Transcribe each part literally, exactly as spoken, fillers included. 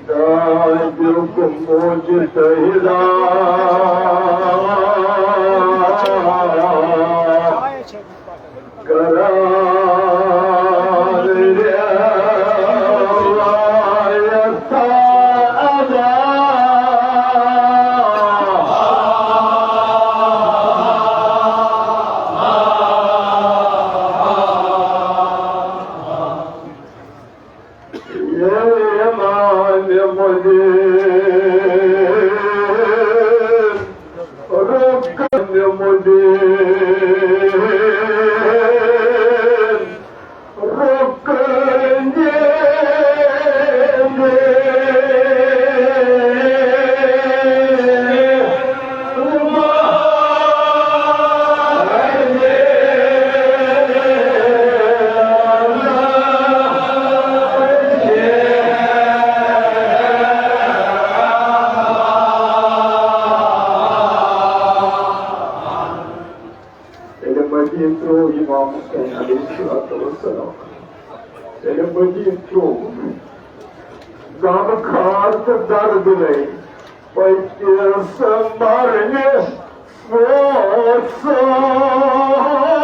تاجُک مجتہدا قرار روایت ادا۔ امام مدین، رکن مدین، رکن ییٚلہِ مدیٖنہٕ ترٛوو امام حسین علیہ الصلوۃ والسلام، ییٚلہِ مدیٖنہٕ ترٛوو، غم خار تہٕ درد گٔے پٔتِس مرنہِ سۭتۍ سۭتۍ۔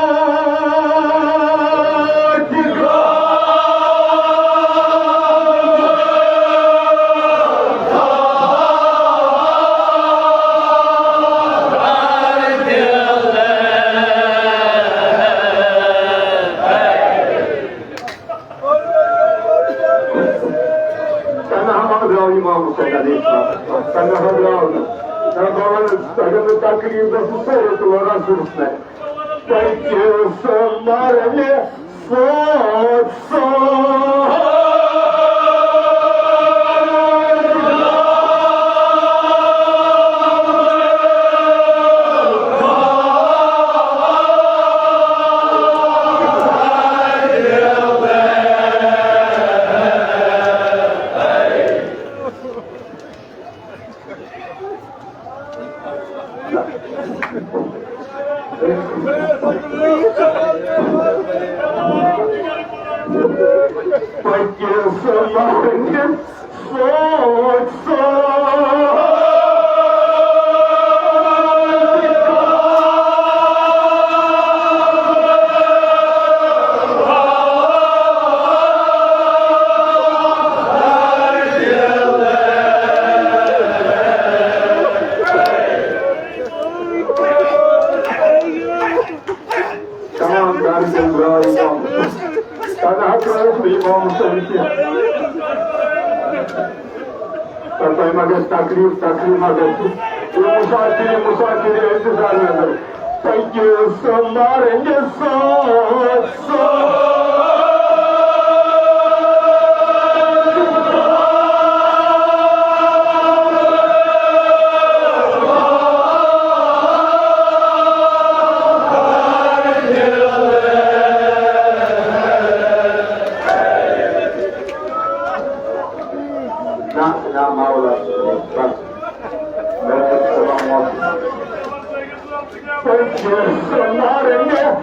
تنہا ما درٛاو امام حسین علیہ السلام، تنہا درٛاو نہٕ۔ نہ، بہٕ وَنہٕ، اگر نہٕ تقریٖب گژھِ، سورُے تُلو رسولس نَے۔ پٔکِو سا مرنہِ سۭتۍ سۭتۍ۔ پٔکِو سا مرنہِ سۭتۍ سۭتۍ۔ تمام دارِ دِل درٛاے امام۔ تنہا ترٛٲوُکھ نہٕ امام حسین کینٛہہ۔ تہٕ تۄہہِ ما گژھِ تقریٖب، تقریٖب ما گژھِ؟ یہِ مسافر، یہِ مسافر، یہِ انتظار نظر۔ پٔکِو سا مرنہِ سۭتۍ سۭتۍ۔ نہ، نہ، مولا۔ بس۔ بس، السلام علیکم۔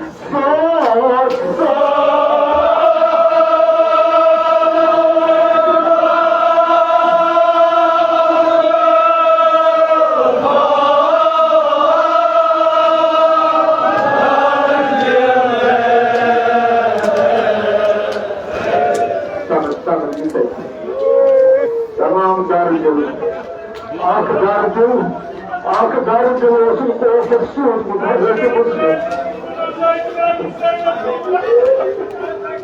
تمام درجن۔ اکھ درجن، اکھ درجن اوسُن کوفس سوٗزمُت حضرت مسلم۔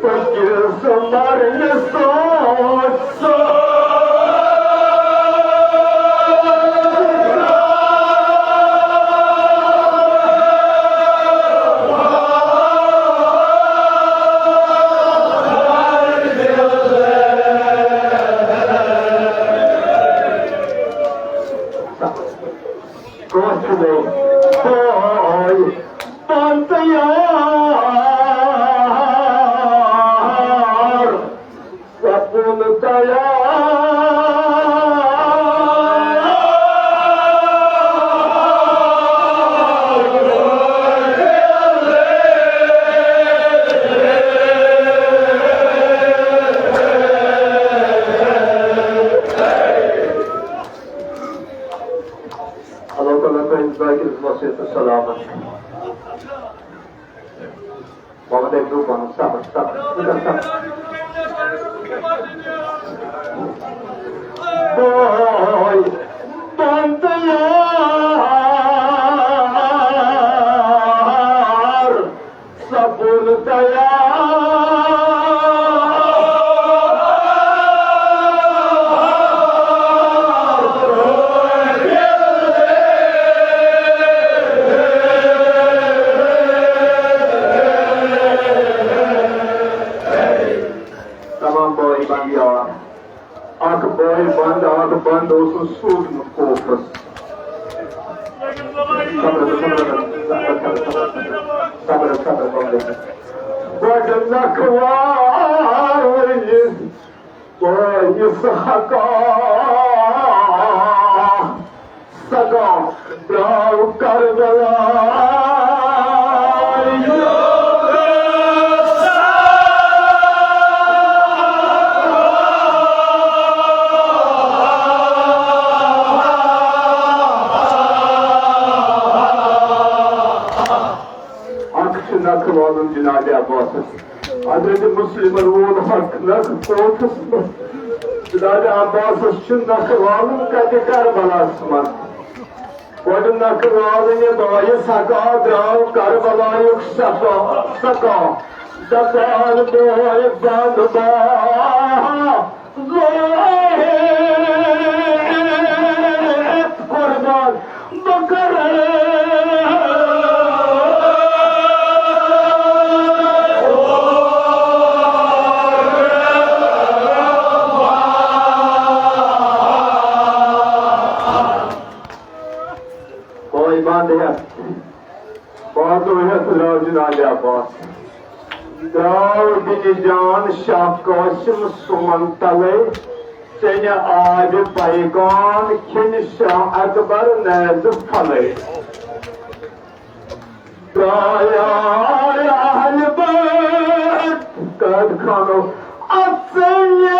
پٔکِو سا مرنہِ سۭتۍ سۭتۍ۔ کٲنٛسہِ چھُنہٕ پاے، پان تیار، سپُن تیار۔ سلامت۔ محمد عبدالرحمان، صبر، صبر، صبر۔ بوے، تن تیار، سپُن تیار۔ تمام بوے بند یار۔ اکھ بوے بند، اکھ بند اوسُس سوٗزمُت کوفس۔ صبر، صبر، صبر، صبر، صبر، صبر، صبر۔ گۄڈٕ نکھٕ والٕنِس بٲیِس حقا، سگا درٛاو کربلا۔ اکھ چھُ نکھٕ والُن جناب عباسس۔ حضرت مسلمن وول حق نکھٕ کوٹھس منٛز۔ جناب عباسس چھُ نکھٕ والُن کتہِ؟ کربلاہس منٛز۔ گۄڈٕ نکھٕ والٕنہِ بٲیِس حقا درٛاو کربلایُک سقا، سقا۔ دپان بوے بند با، قربان بہٕ کرٕ۔ بوے بند ہٮ۪تھ، بازو ہٮ۪تھ درٛاو جناب عباس۔ درٛاو دِنہِ جان شاہ قاسم سُمن تلے، ژےٚ نہِ آبِ پیغام کھیٚنہِ شاہ اکبر نیزٕ پھلے۔ درٛاے اہل بیت قید خانو اژنہِ۔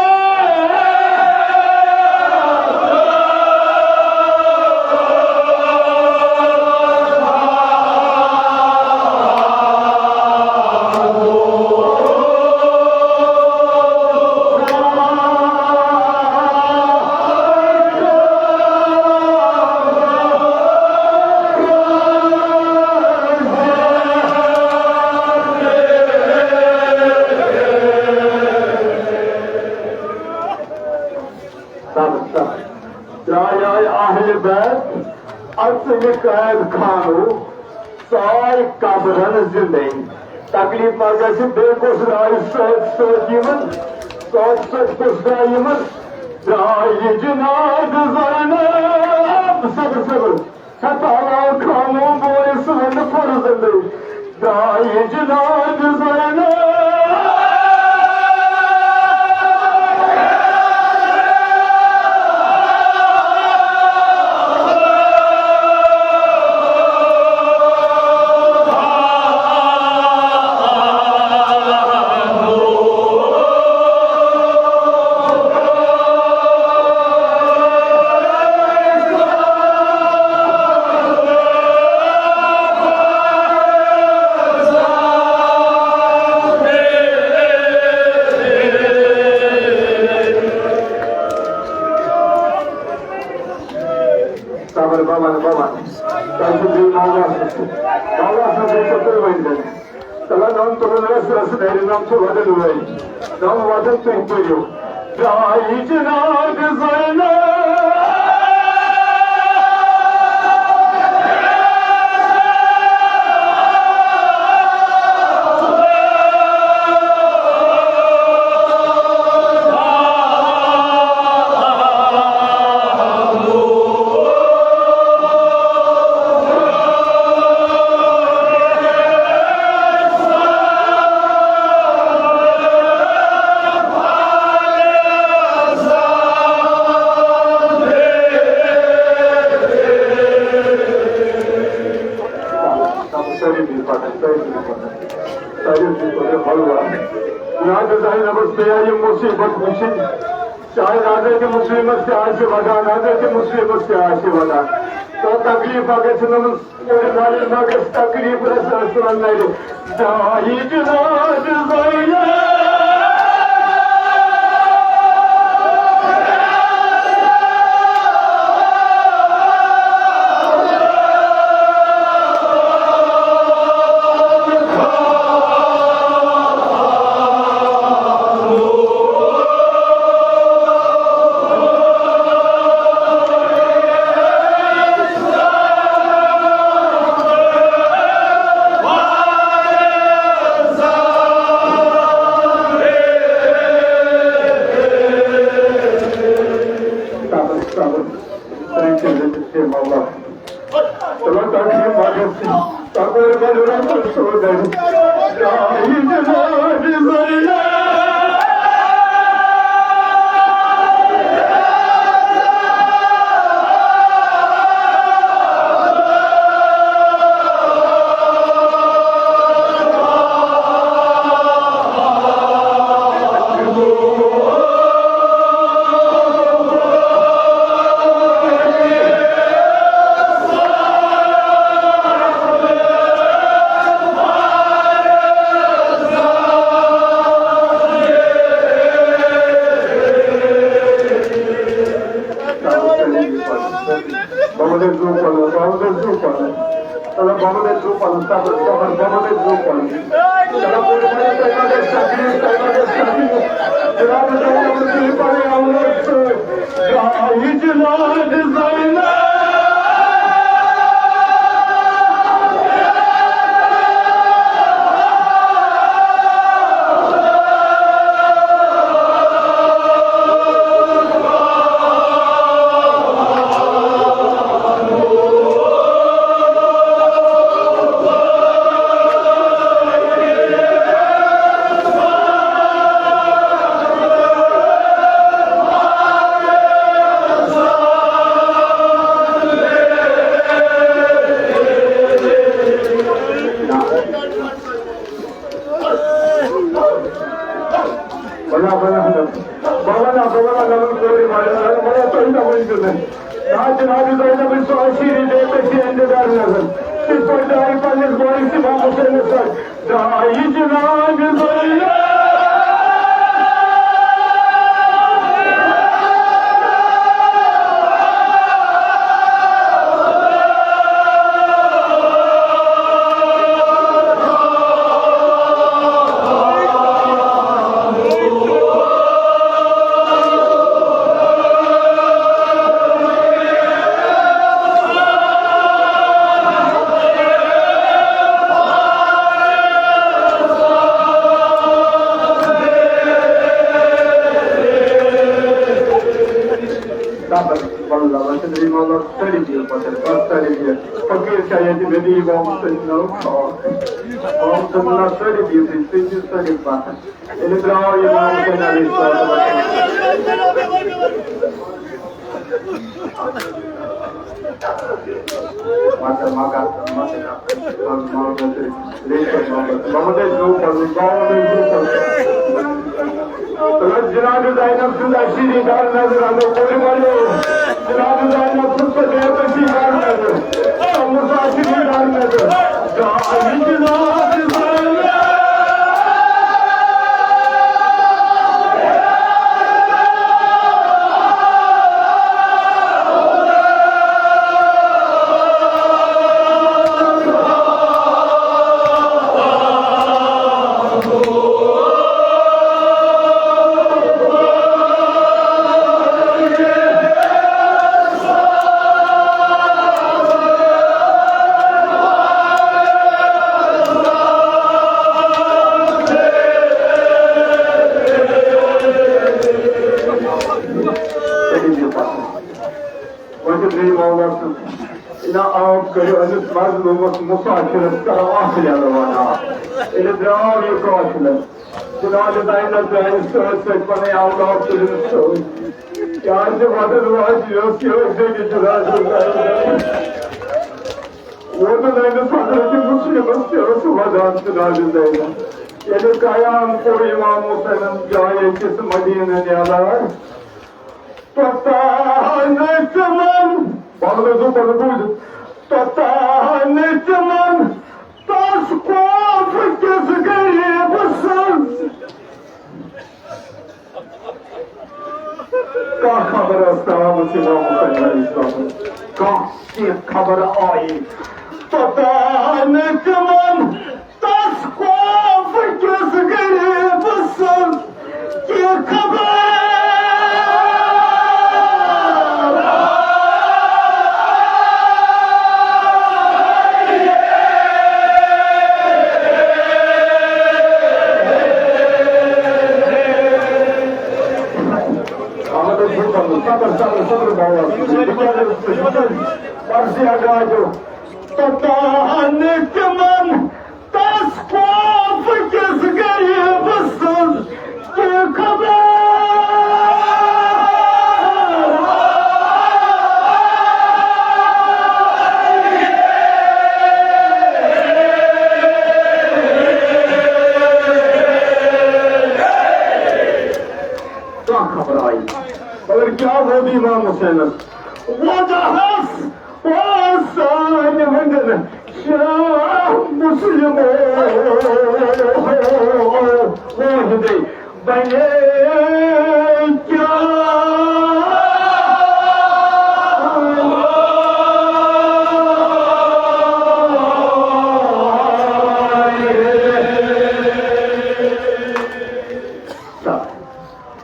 صبر، صبر۔ درٛاے اہل بیت اژنہِ قید خانو، ژاے قبرن زندے۔ تکلیف ما گژھِ، بیٚیہِ کُس درٛاے سۭتۍ سۭتۍ یِمن؟ سۭتۍ سۭتۍ کُس درٛاے یِمن؟ درٛاے جناب زینب۔ صبر، صبر۔ ستاوان خانو بوے سُنٛد فرض لٔج۔ درٛاے جناب زینب۔ صبر بابا، بابا۔ تۄہہِ چھُ بیٚیہِ مولا سٕنٛز۔ مولا سٕنٛز چھِ تُہۍ ؤنۍ زَن۔ تَلہ نَم تُلُن ٲس، ٲس نَرِ نَم چھِ وَدَن وٲلۍ۔ نَم وَدَن تُہۍ پٔرِو۔ درٛاے جناب زینب۔ سٲری بِہِو پَتھَر، سٲری بِہِو پَتھَر۔ سٲری بِہِو پَتھَر، حلوا۔ جناب زینبَس پیٚیہِ یہِ مُصیٖبت وٕچھِنۍ۔ چاہے حضرت مسلمس تہِ آسہِ وَدان، حضرت مسلمس تہِ آسہِ وَدان۔ تو تکلیف ما گژھِ نہٕ، کورِ مالِس ما گژھِ تکلیف، رسول اللہ نَرِ۔ داعی جناب زینب۔ صبر، صبر۔ تۄہہِ کیٛاہ دٔپِتھ چھِ مولا؟ چلو، تۄہہِ چھِ مگر تۄہہِ کوٚر مےٚ رۄب سوزُن۔ بابا دے زو پلو، بابا دے زو پلو۔ چلو، بابا دے زو پلو، صبر، صبر، بابا دے زو پلو۔ چلو، بولو، بولو، تیرا دے شکری، تیرا دے شکری۔ تیرا دے شکری، تیرا دے شکری۔ جناب زینب۔ بلا، بلا، بلا۔ بابا نا، بابا نا، نمن کوری مارے، بابا نا، تو ہی نہ وٕنۍ کیوں نہیں۔ نا جناب زینب سو شیری دے پہ سی اندے دار نظر۔ اس پر داری پنس بوری سی بابا سے نظر۔ داعی جناب زینب۔ واللہ، وۄنۍ چھُنہٕ یہِ مطلب سٲری چیٖز پَتہٕ، بَس سٲری چیٖز۔ فقیٖر چھا ییٚتہِ، مےٚ دِیِو بابا سٕنٛدِ ناوٕ کھاد۔ بابا سٕنٛدِ ناوٕ سٲری چیٖز، تُہۍ چھِو سٲری پَتہٕ۔ ییٚلہِ درٛاو اِمام حُسین علیہ السلام۔ مگر، مگر، مگر، مگر، مگر، مگر، مگر، مگر، جناب زینب سٕنٛز اَسہِ دیٖدار نظر اَنو، کورِ والٮ۪و۔ جناب زینب سٕنٛز سۄ بے بسی کر نظر، سۄ مسافری کر نظر۔ جناب زینب۔ وۄنۍ چھُ بیٚیہِ مولا سُنٛد انعام، کٔرِو أمِس مظلوٗمَس مُسافِرَس کرو اَکھ لیٚلہٕ وَنان۔ ییٚلہِ درٛاو یہِ قٲفلہٕ، جناب زینب درٛایہِ سۭتۍ سۭتۍ پَنٕنۍ اولاد تُلِن سۭتۍ۔ کیٛازِ وَدَن واجہِ یۄس یہِ ٲس، بیٚیہِ جناب زینب۔ ووتُن أمِس حضرت مسلمس تہِ ٲس وَدان جناب زینب۔ ییٚلہِ قیام کوٚر اِمام حُسینَن جایہِ أکِس مدیٖنہٕ نیلار، توٚتام نہٕ تِمن، بولو، بولو، بوٗزِو۔ توٚتام نہٕ تِمن تس خوف کِس غریٖب سٕنٛز کانٛہہ خبر ٲس نہٕ آمٕژ امام حسین علیہ السلام۔ کانٛہہ تہِ خبر آیہِ توٚتام نہٕ تِمن تس خوف کِس غریٖب سٕنٛز تہِ خبر۔ احمد حسین صبر، صبر، صبر، صبر، بابا۔ پرسیا گاجو۔ توٚتام نہٕ تِمن تس خوف کِس غریٖب سٕنٛز تہِ خبر۔ کانٛہہ خبر آیہِ، مگر کیٛاہ ووت امام حسینس؟ ووتہس سانہِ ہٕنٛدٮ۪ن شاہ مسلمو ہٕنٛدِ بنے کیٛاہ؟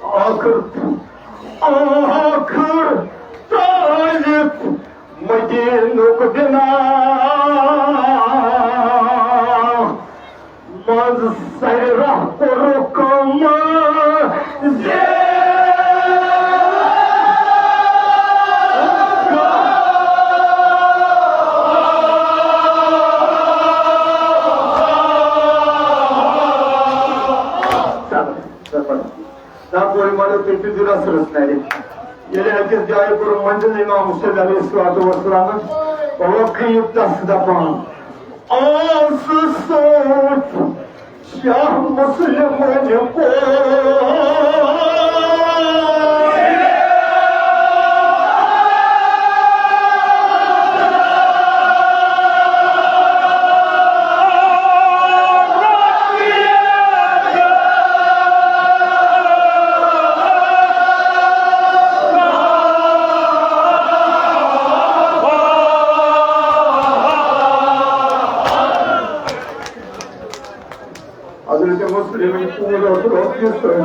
ٲخٕر، ٲخٕر ترٛٲوِتھ مدینُک بنا منٛز سرِ راہ کوٚرُکھ منزل۔ زبردست۔ نہ کوئی مانو تُہۍ تہِ دِیِو رَژھ رَژھ نَرِ۔ ییٚلہِ أکِس جایہِ کوٚر منزل امام حسین علیہ الصلوۃ والسلام، وقیع تس دپان، آس سۭتۍ شاہ مسلمن پٲٹھۍ۔ حضرت مسلم پوٗرٕ اوس رۄپیہِ سۭتۍ،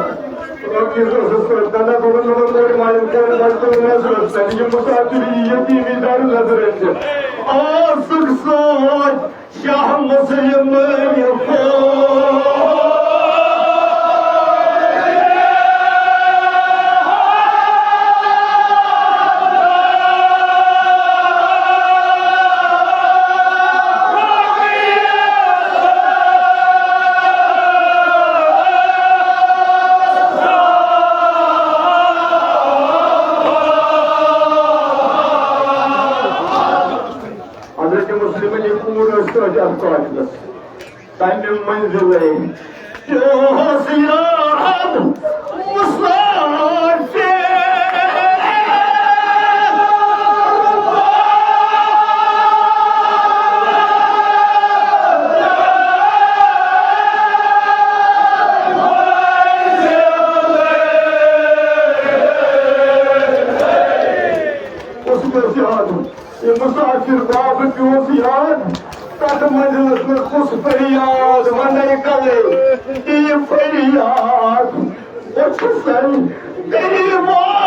رۄپیہِ اوسُس سۭتۍ، دَنٛدَن دوٚپُن، مطلب، کورِ ماجہِ، کورِ ماجہِ تُلُن نظرَس تَتہِ، یہِ مُسافِر یی یتیٖمی دَرٕ نظر أنِتھ۔ آسُک سۭتۍ شاہ مسلم پوٗرٕ۔ حضرت مسلمن یہ کوٗر ٲس سۭتۍ اَتھ قٲفلَس۔ تَمہِ منزلے پیوس یاد مسافر۔ کُس پیوس یاد؟ یہِ مسافر باب پیوس یاد، تتھ منزلس منز کُس فریاد وننے کلے، یہِ فریاد۔ بہٕ چھُسَے غریبان۔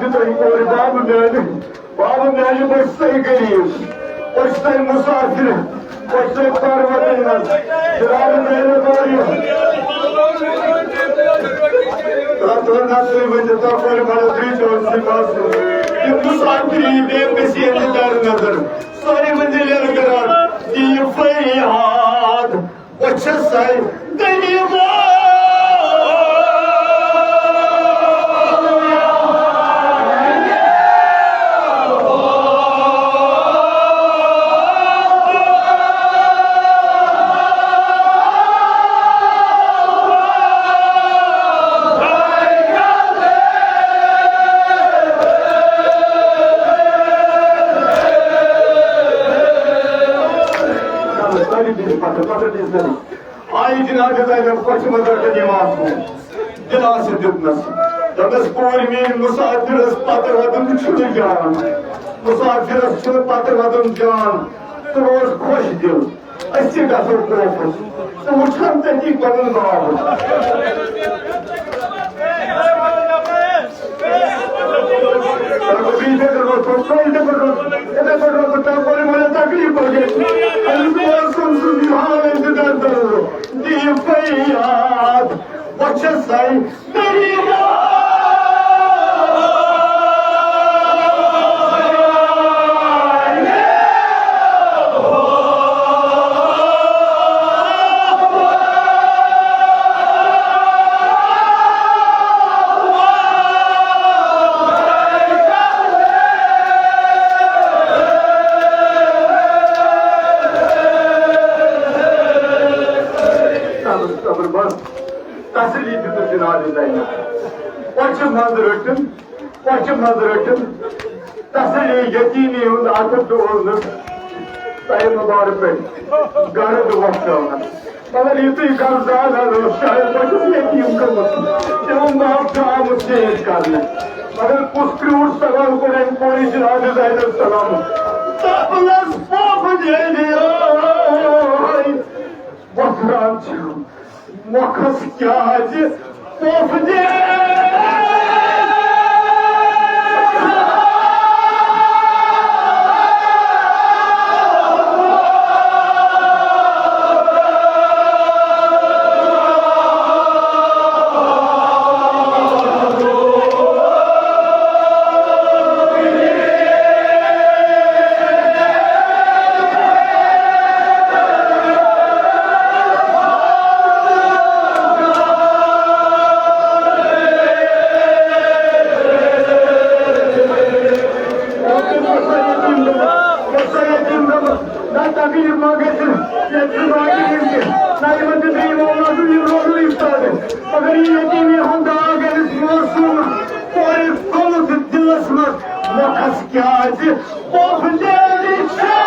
تۄہہِ کورِ بابہٕ میانہِ، بابہٕ میانہِ، بہٕ چھُسَے غریٖب، بہٕ چھُسَے مُسافِر، بہٕ چھُسَے پروَدٕنۍ منٛز، جِناب میانہِ واریاہ۔ تَتھ وَنان تُہۍ ؤنِو، تَپٲرۍ وَنو تُہۍ جان سٕے باسُن۔ یہِ مُسافِر یی بے بٔسی ییٚلہِ در نظر، سورُے منزِل ییٚلہِ قرار، یہِ فریاد۔ بہٕ چھَسَے غریٖبا۔ آیہِ جناب زینب کۄچھِ منٛز رٹن یِوان سُہ دِلاسہٕ دیُتنس۔ دوٚپنس، کورِ میٛٲنۍ مُسافِرس پتہٕ وَدُن چھُنہٕ جان۔ مُسافِرس چھُنہٕ پتہٕ وَدُن جان۔ ژٕ روز خۄش دِل۔ أسۍ تہِ گژھو کوفس۔ ژٕ وٕچھن تٔتی پنُن باب۔ تسلی دیُتُن جناب زینب۔ کۄچھِ منٛز رٔٹِن، کۄچھِ منٛز رٔٹِن۔ تسلی یتیٖمی ہُنٛد اَتھٕ ڈولنہٕ تۄہہِ مُبارک پٮ۪ٹھ گرٕ دُ وۄپھراونس۔ مگر یُتھُے گرٕ زالان اوس، شاید بہٕ چھُس یتیٖم گوٚمُت۔ تِمن باپ چھُ آمُت شہید کرنہٕ۔ مگر کُس کرٛیوٗٹھ سوال کوٚر أمۍ کورِ جناب زینب سلام؟ دوٚپنس، پۄپھ جیٚلہِ ٲے وۄتھران چھَم۔ مۄکھس کیٛازِ پۄپھ دِژ؟ نہ تکلیف ما گژھِ، ییٚتہِ چھُ باقی یِم تہِ، نہ یِمن تہِ بیٚیہِ اولادُن، یِم روزُن اِفتادٕ۔ مگر یہِ یتیٖمی ہُنٛد داغ أمِس معصوٗم کورِ گوٚمُت دِلس منٛز، مۄکھس کیٛازِ پۄپھ لیٚلہِ چھےٚ؟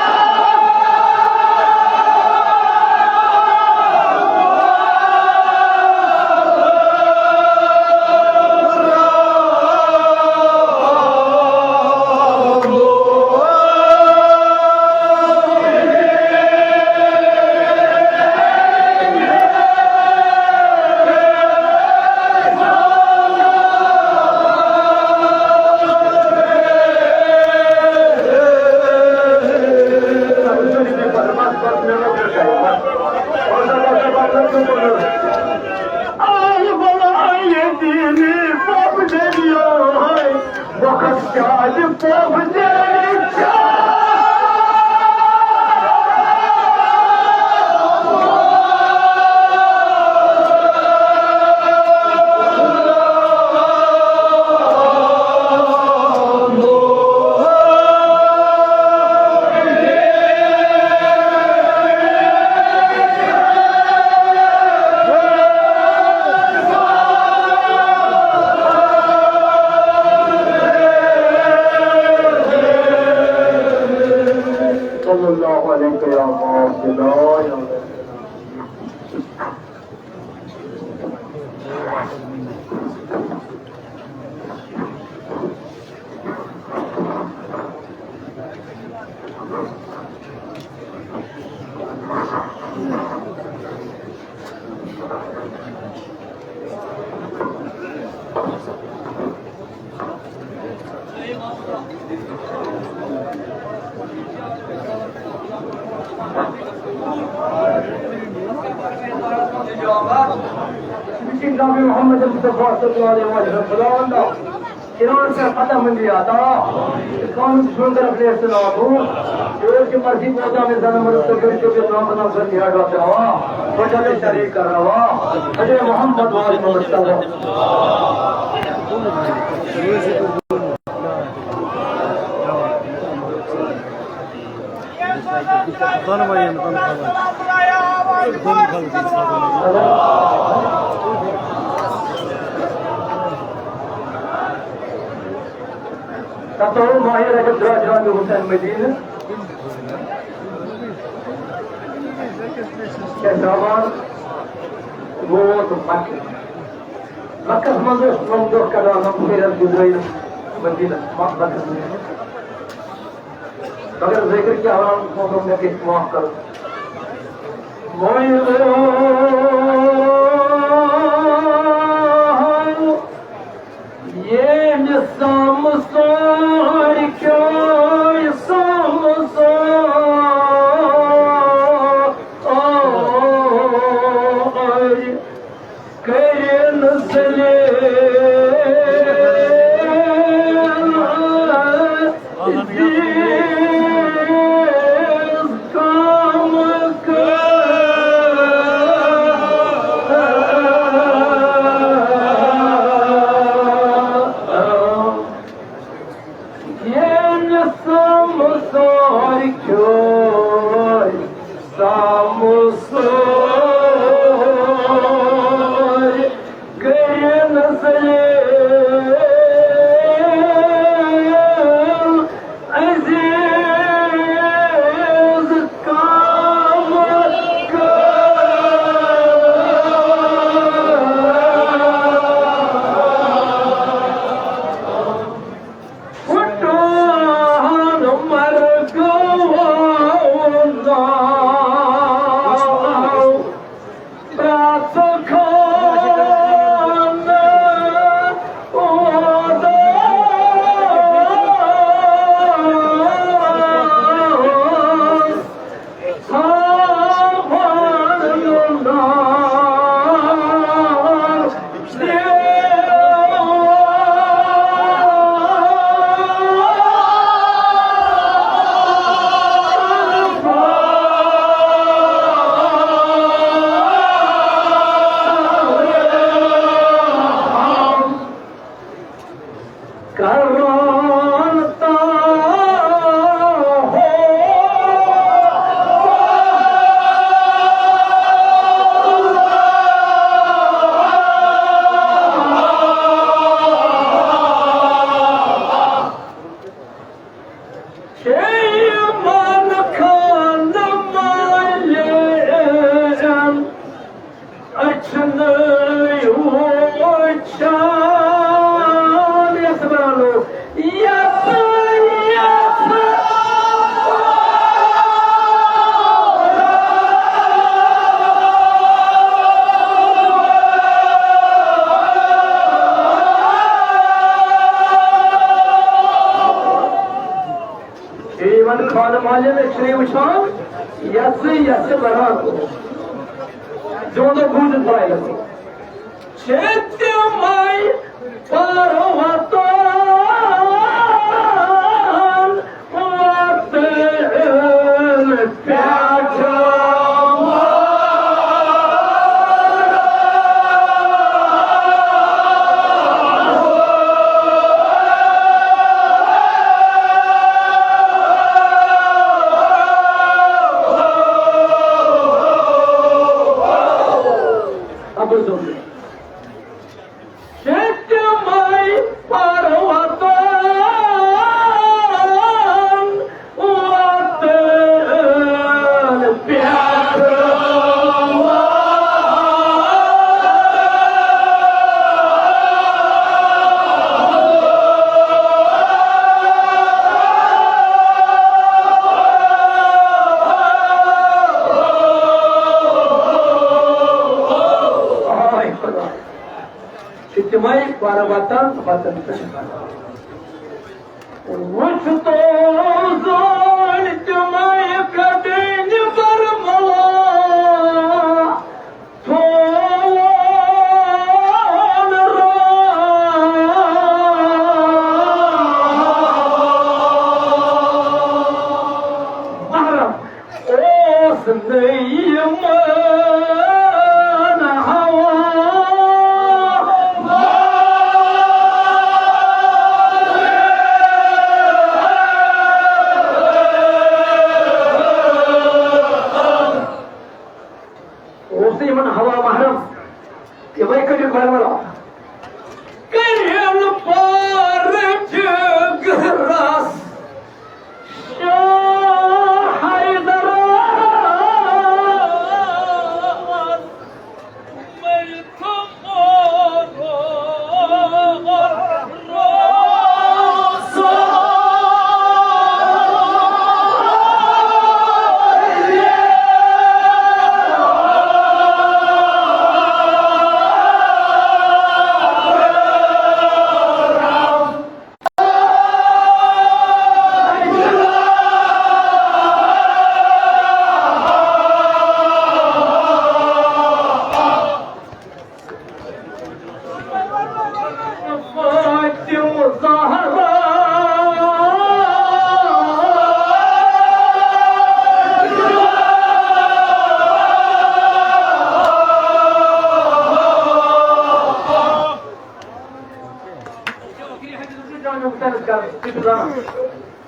آے بلاے یتیمی پۄپھ دٔلیو ہے، مۄکھس کیٛازِ پۄپھ دٔلیو چھےٚ؟ صلی اللہ علیہ وسلم۔ جناب محمد مصطفیٰ صلی اللہ علیہ وسلم، خداوندا، ایران سے فتح مندی عطا، اسلام کی سن طرف لے سلام ہو، جو کہ مرضی پہنچا میں زن مرد تو کر کے نام بنا سر دیا ڈاکٹر ہوا، وجہ شریک کر رہا، اجے محمد وال مصطفیٰ۔ تتو ماہِ رجب درٛاو جناب حسین مدینہ۔ شاہ شعبان ووت مکہ۔ مکس منٛز اوس نوٚم دۄہ کڑان، نوٚم پھیرن گُزٲرِتھ مدینہ، مکس منٛز۔ مگر ذکر کیا ہو رہا ہوں، مگر میں کچھ معاف کرو۔ یہ سمسار کیا سمسار کٔرِن ذلیل عزیز کم کر۔ ییٚلہِ سمسار کھیوٚو، سمسار کٔرِن ذلیل عزیز کم کر۔ پھٹان مرگو ناو، پرٛٮ۪تھ خانہٕ وادس تھاوان نار۔ کران تا ہو۔ شیمان خان مالیم۔ أچھن وُچھان یَتھ بَناونو، یَتھ، یَتھ۔ اے یِمن خانہٕ مالٮ۪ن أسۍ چھِنہٕ وٕچھان، یَتھ سۭتۍ یَتھ چھِ لڑان۔ زیوٗٹھ بوٗزِتھ درٛاے نہٕ۔ چھِ تِمَے پروَتَن وَتَن پٮ۪ٹھ۔ ابو ظہور۔ شتمے پروتن وتن پٮ۪ٹھ۔ چھِ تِمَے پَرٕ وَتَن وَتَن پٮ۪ٹھ۔ وٕچھ تو زٲنۍ تِمَے کَڑٕنۍ برملا۔ تھوٚو یِمن ہوا محرم، یِمے کٔرِو گۄڈٕ وَلو۔ کٔرِن پارٕ جِگرس شاہ حیدرس۔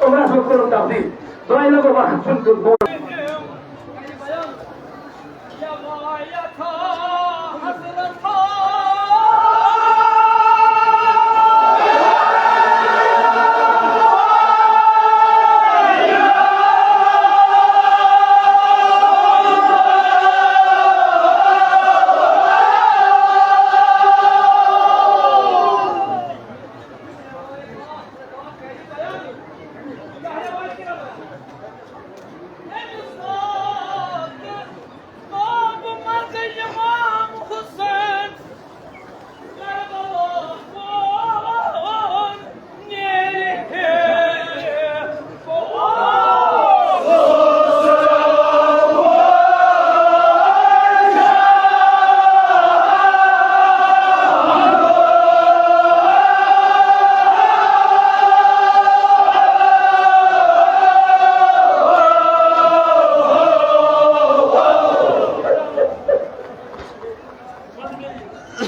عمرس منٛز کوٚرُن تبدیٖل۔ دۄیہِ لَگو وقت چھُنہٕ دیُن۔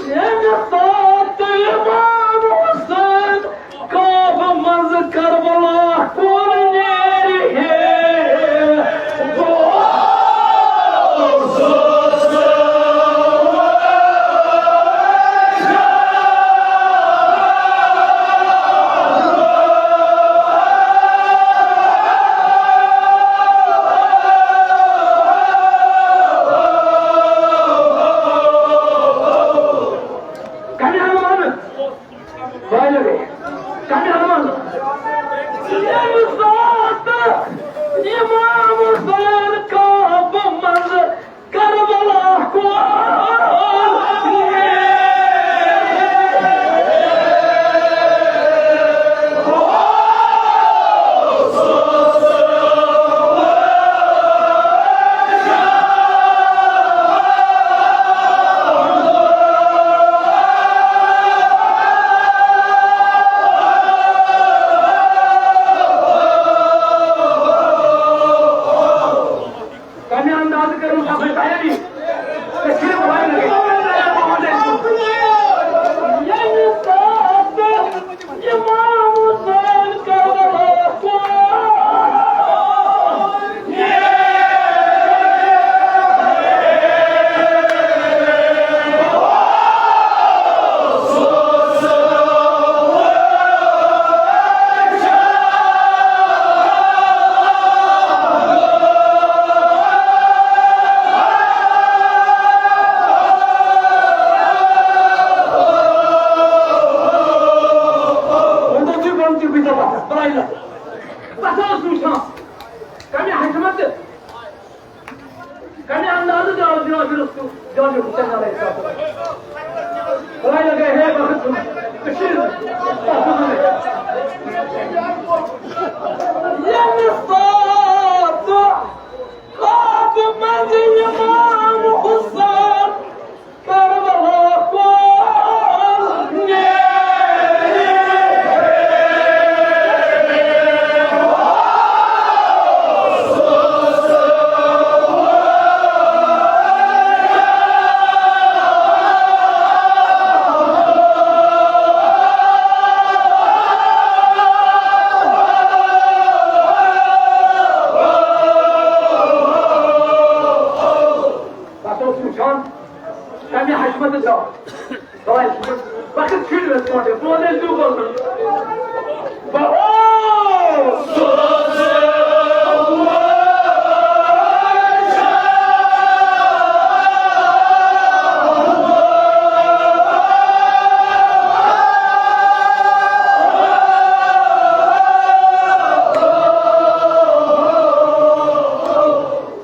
ییٚمہِ ساتہٕ اِمام حُسین کعبہٕ منٛزٕ کربلا کُن نیرِ ہے، کَمہِ اَنٛدٕ وَنہٕ؟ بالغ۔ کَمہِ اَنٛدٕ وَنہٕ؟ ییٚمہِ ساتہٕ اِمام حُسین کعبہٕ منٛزٕ کربلا کُن کمہِ اندازٕ کٔرٕو تۄہہِ تیٲری؟ أسۍ چھِ وۄنۍ ییٚمہِ ساتہٕ اِمام حُسین کربلا کُن وۄنۍ گوٚو تُہۍ بۄن تہِ بٕتھِ پتھر، ترٛایہِ لَٹہِ۔ پتھر اوس وٕچھان۔ کمہِ حکمتہٕ، کمہِ اندازٕ درٛاو جناب رسول، جناب حسین علیہ السلام۔ خداے لگے ہے وقت سُنٛد۔ کٔشیٖرِ منٛز۔ ییٚمہِ ساتہٕ خواب منٛز اِمام حسین کربلا کُن نیرِ۔ کمہِ حشمتہٕ درٛاو؟ بہٕ وَنہٕ، وقت چھُنہٕ مےٚ سونٛچان، بہٕ وَنہٕ تۄہہِ برٛونٛہہ برٛونٛہہ۔ بہٕ اوس۔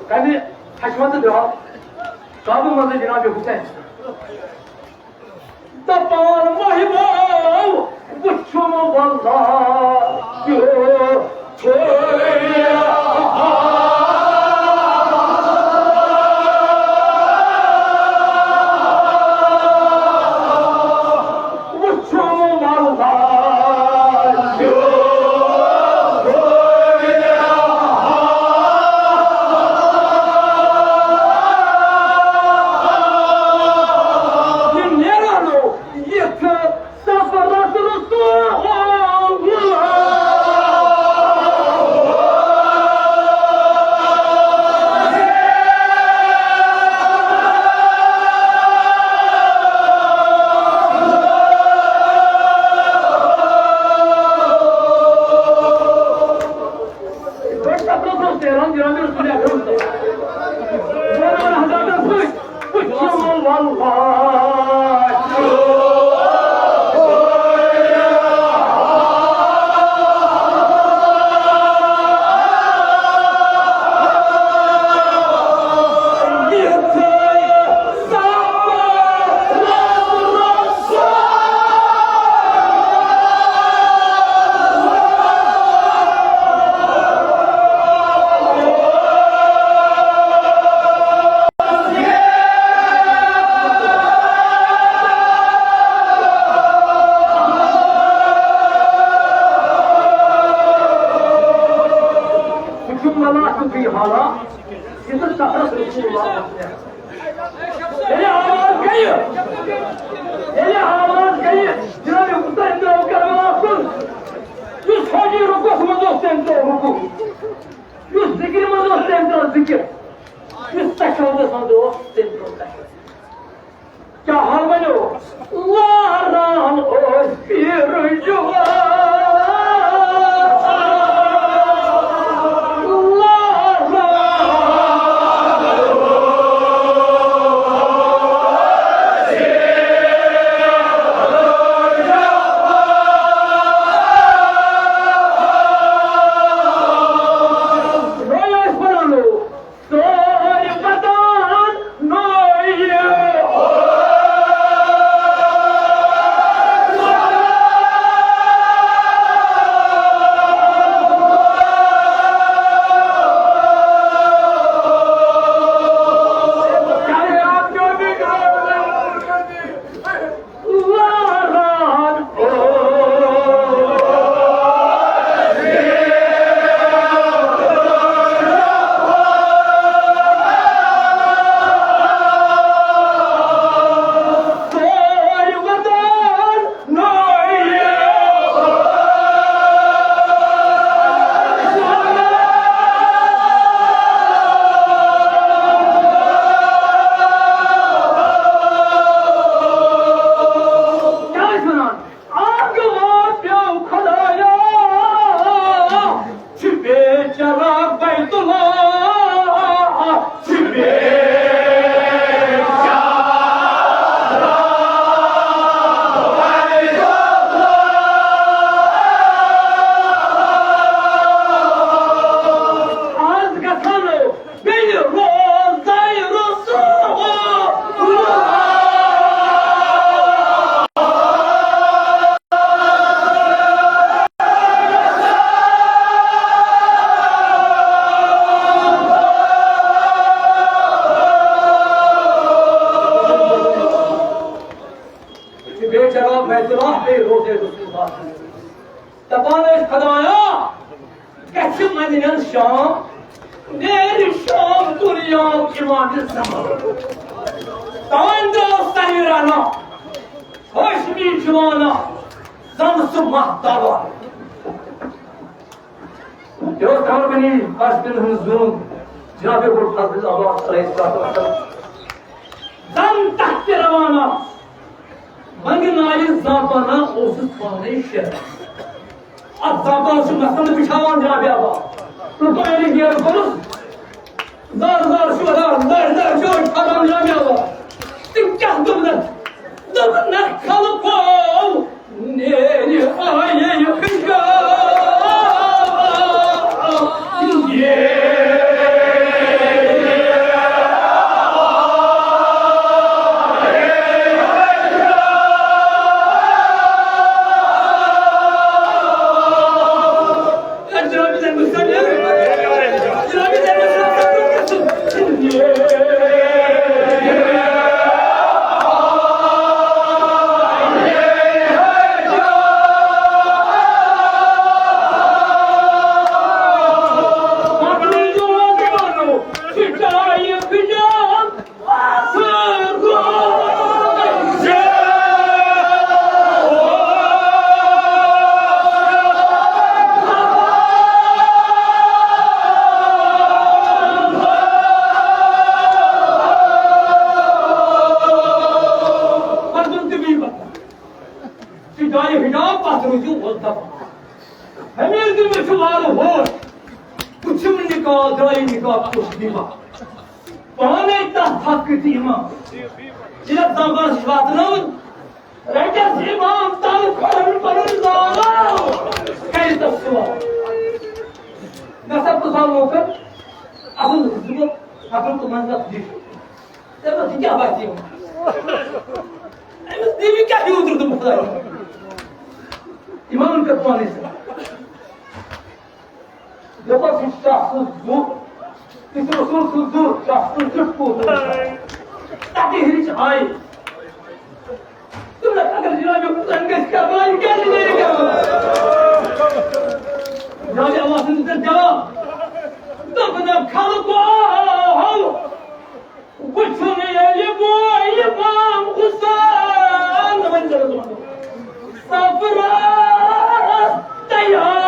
کمہِ حشمتہٕ درٛاو؟ کعبہٕ منٛزٕے جناب حسین۔ دپان محبو وُچھُم واللہ کیُتھ چھُ۔ وُچھُم واللہ کیُتھ چھُ۔ یہِ نیران اوس یِتھ صفرس رسول۔ بٔڑۍ صفرس اوس نیران جناب رسول اکرم صلی اللہ علیہ وسلم۔ ییٚلہِ آواز گٔیہِ، ییٚلہِ آواز گٔیہِ، جناب مُطہر درٛاو کربلا کُن۔ یُس فوجی رُکوٗعس منٛز اوس، تٔمۍ ترٛوو رُکوٗع۔ یُس ذِکرِ منٛز اوس، تٔمۍ ترٛوو ذِکِر۔ یُس تشہُدس منٛز اوس، تٔمۍ ترٛوو تشہُد۔ کیٛاہ حال بنیو؟ لاران اوس پیٖرٕ جوان۔ لاران۔ وۄنۍ ٲسۍ وَنان لوٗکھ، سٲرۍ وَدان نٲیِو۔ کیٛاہ ٲسۍ وَنان؟ آنٛگہٕ واتیو خۄدایا، چھِ بیچارٕ بیت اللہ، چھِ بیچارٕ بیت اللہ۔ آز گژھن بیٚیہِ روزَے رسول۔ بیٚیہِ جواب بیت اللہ، بیٚیہِ روزَے رسول۔ دپان ٲسۍ، خۄدایا، گژھِ مدینن شام، نیرِ شام دُنیاہُک امام زمان۔ تام درٛاو سریٖرانہ، ہاشمی جوانہ، زن سُہ ماہ تاوان۔ یہِ اوس قربٲنی فلسطین ہُنٛد زوٗن، جناب ابوالفضل عباس علیہ الصلوۃ والسلام۔ زن تحت زاپانا، بنگہِ نارِ زاپانا اوسُس پانے شیر۔ اتھ زاپانس چھُ مثلاً بچھاوان جناب عباس۔ تہٕ تۄہہِ ییٚلہِ گیرٕ کوٚرُس، زار زار چھُ وَدان، لَرِ لَرِ چھُ أڑۍ کھَسان جناب عباس۔ تٔمۍ کیٛاہ دوٚپنَکھ؟ دوٚپنَکھ، خلقو، نیرِ آیہِ حجاب۔ پتہٕ روٗزِو وۄلتَم۔ ہمیشہِ دِنہٕ چھُ وارٕ ہور۔ وٕچھِو نہٕ نِکاح، درٛایہِ نِکاح کُس دِوان۔ پانے تَتھ حق تہِ یِوان۔ ییٚلہِ اَتھ زبانَس چھِ واتناوُن، رَٹٮ۪س اِمام تَل کھۄرَن پَنُن زاو۔ کَرِ تَس سُوال۔ مےٚ سا پرٛژھان لوٗکَن، اَصٕل زٕ گوٚو، اَصٕل تِمَن زَتھ دِش۔ تٔمِس یہِ کیٛاہ باسہِ یِوان؟ أمِس دِوِ کیٛاہ یوٗت رُت خۄداے؟ اِمامَن کٔر پانَے سۭتۍ۔ دَپان، سُہ چھُ شخص زُو، یہِ چھُ رسول سُنٛد زُو، شخص سُنٛد زُو کوٗت۔ تَتہِ ہیٚچھ آیہِ۔ تہٕ اگر جناب خۄدایَن گژھِ کیٛاہ بَنہِ، کیٛازِ نیرِ کیٛاہ بَنہِ؟ جناب اللہ سٕنٛدِ دیُت جواب۔ دوٚپُن، خلقو، وٕچھُن ییٚلہِ بہٕ اِمام حُسین، وۄنۍ کٔرِو تِمَن صفرس تیار۔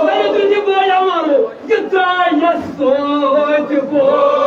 وۄنۍ تُہۍ تہِ بٲیِو وَنُن، یہِ درٛاے یَس سۭتۍ بوے۔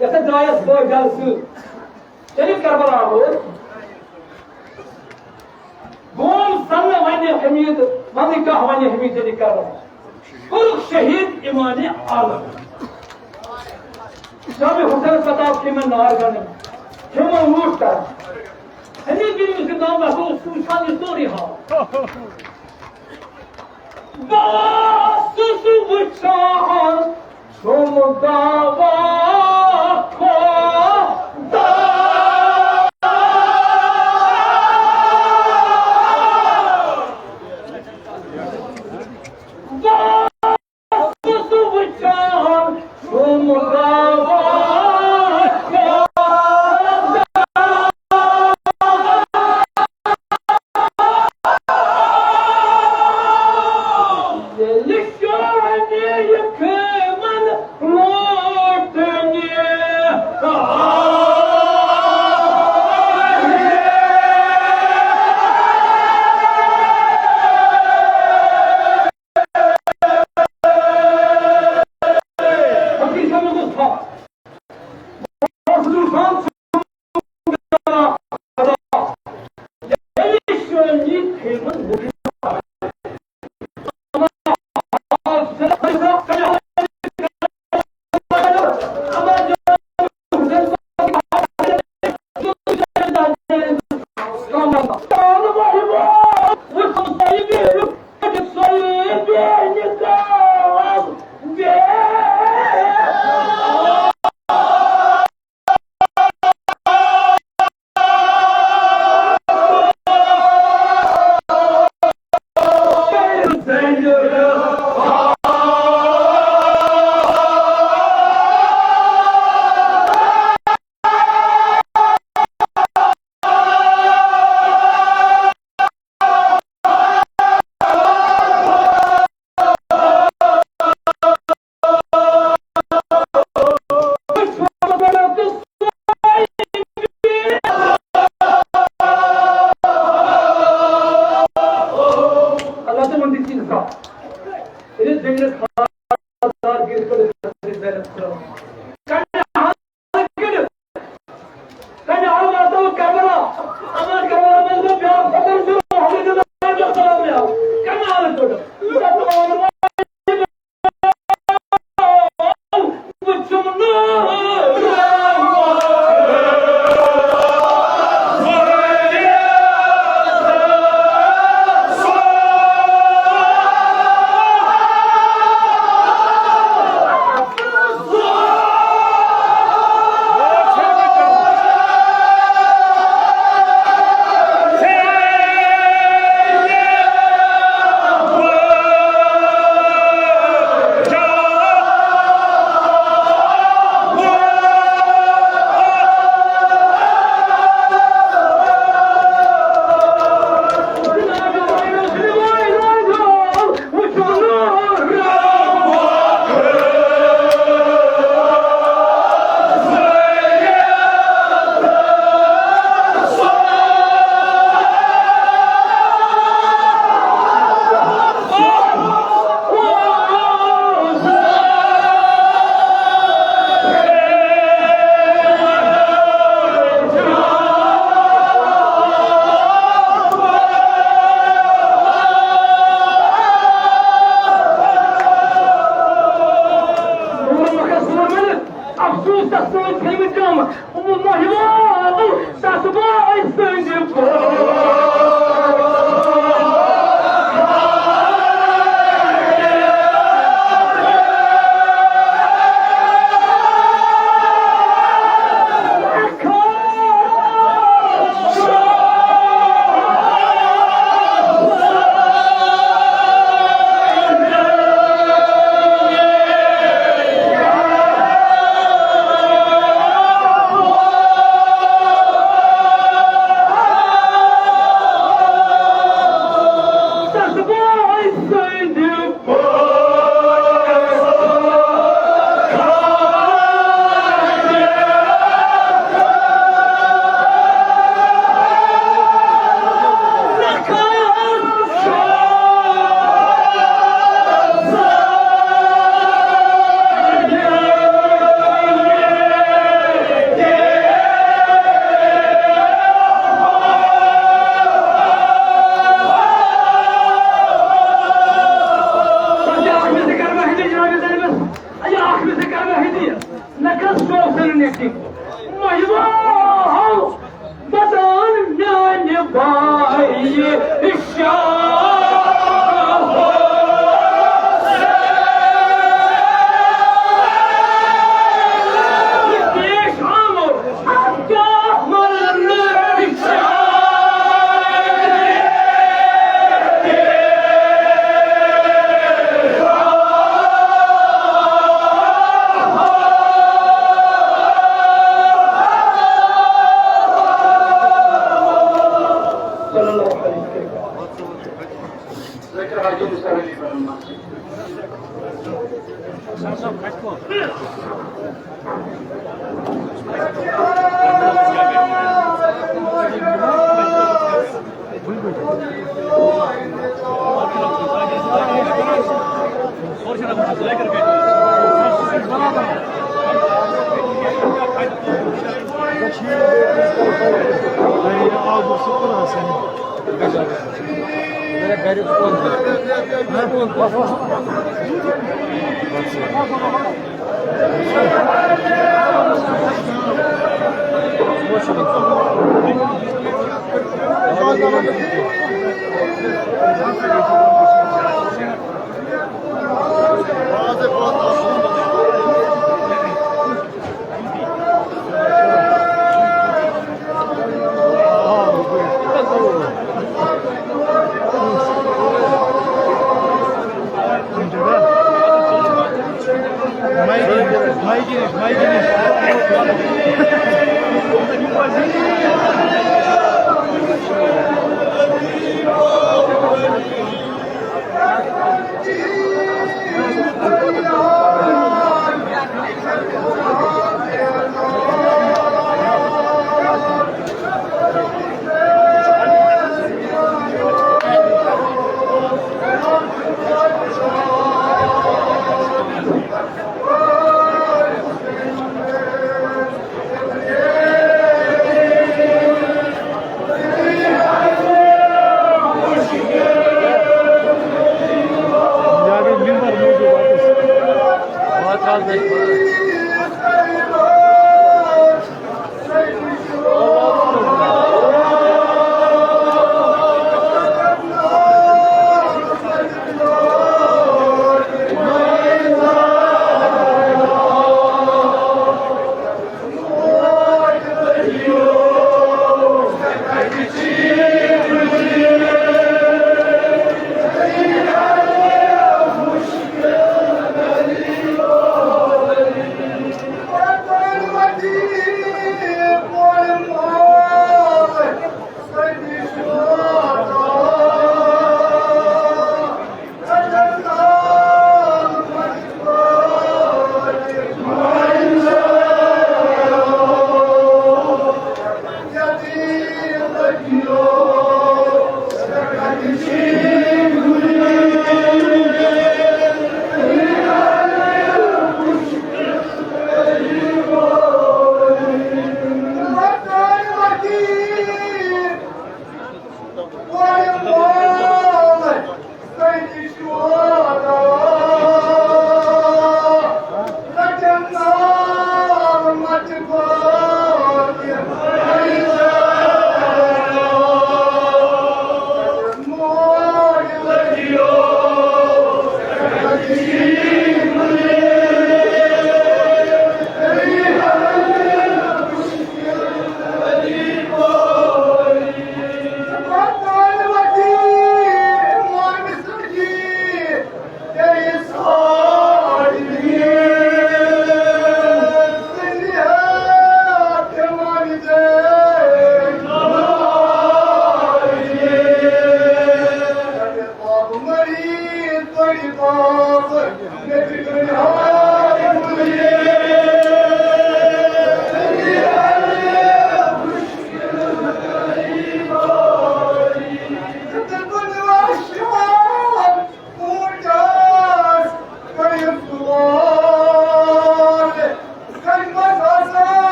یَتھ درٛایَس بٲے جلسہٕ۔ ییٚلہِ کربلا ووت، گوم سنہٕ وَنہِ حمید، وَنہٕ کانٛہہ وَنہِ حمید علی کربلا۔ کوٚرُکھ شہید امام عالم۔ جناب حسین پتہٕ آو کھیمن نار گنڈن، کھیمو لوٗٹ کرن۔ حمید بن مسلم ناو ہسا اوس وٕچھان یہِ سورُے حال۔ بہٕ اوسُس وٕچھان تِم دعوا خۄدا۔ بہٕ اوسُس وٕچھان تِم دعوا خۄدا۔ ییٚلہِ شاہہِ یہِ خیمن لوٹنہِ آو۔ فقیر صٲبن گوٚژھ تھپھ۔ تَس سۭتۍ کھٔتۍ مٕتۍ کَم۔ مٔہِوال تَس بٲے سٕنٛدِ اَکھ مِثال کَرٕ بہٕ ہیٚتہِ جنابِ زینبَس، اَیہِ اَکھ مِثال کَرٕ بہٕ ہیٚتہِ، نہ کھس شوق سَنُن نیٚچِو۔ مٔہِوال بدن میانہِ بایہِ شاہ۔ پیش آمُت اَتھ کیٛاہ مَرنہٕ شاہ۔ صلی اللہ علیہ وسلم۔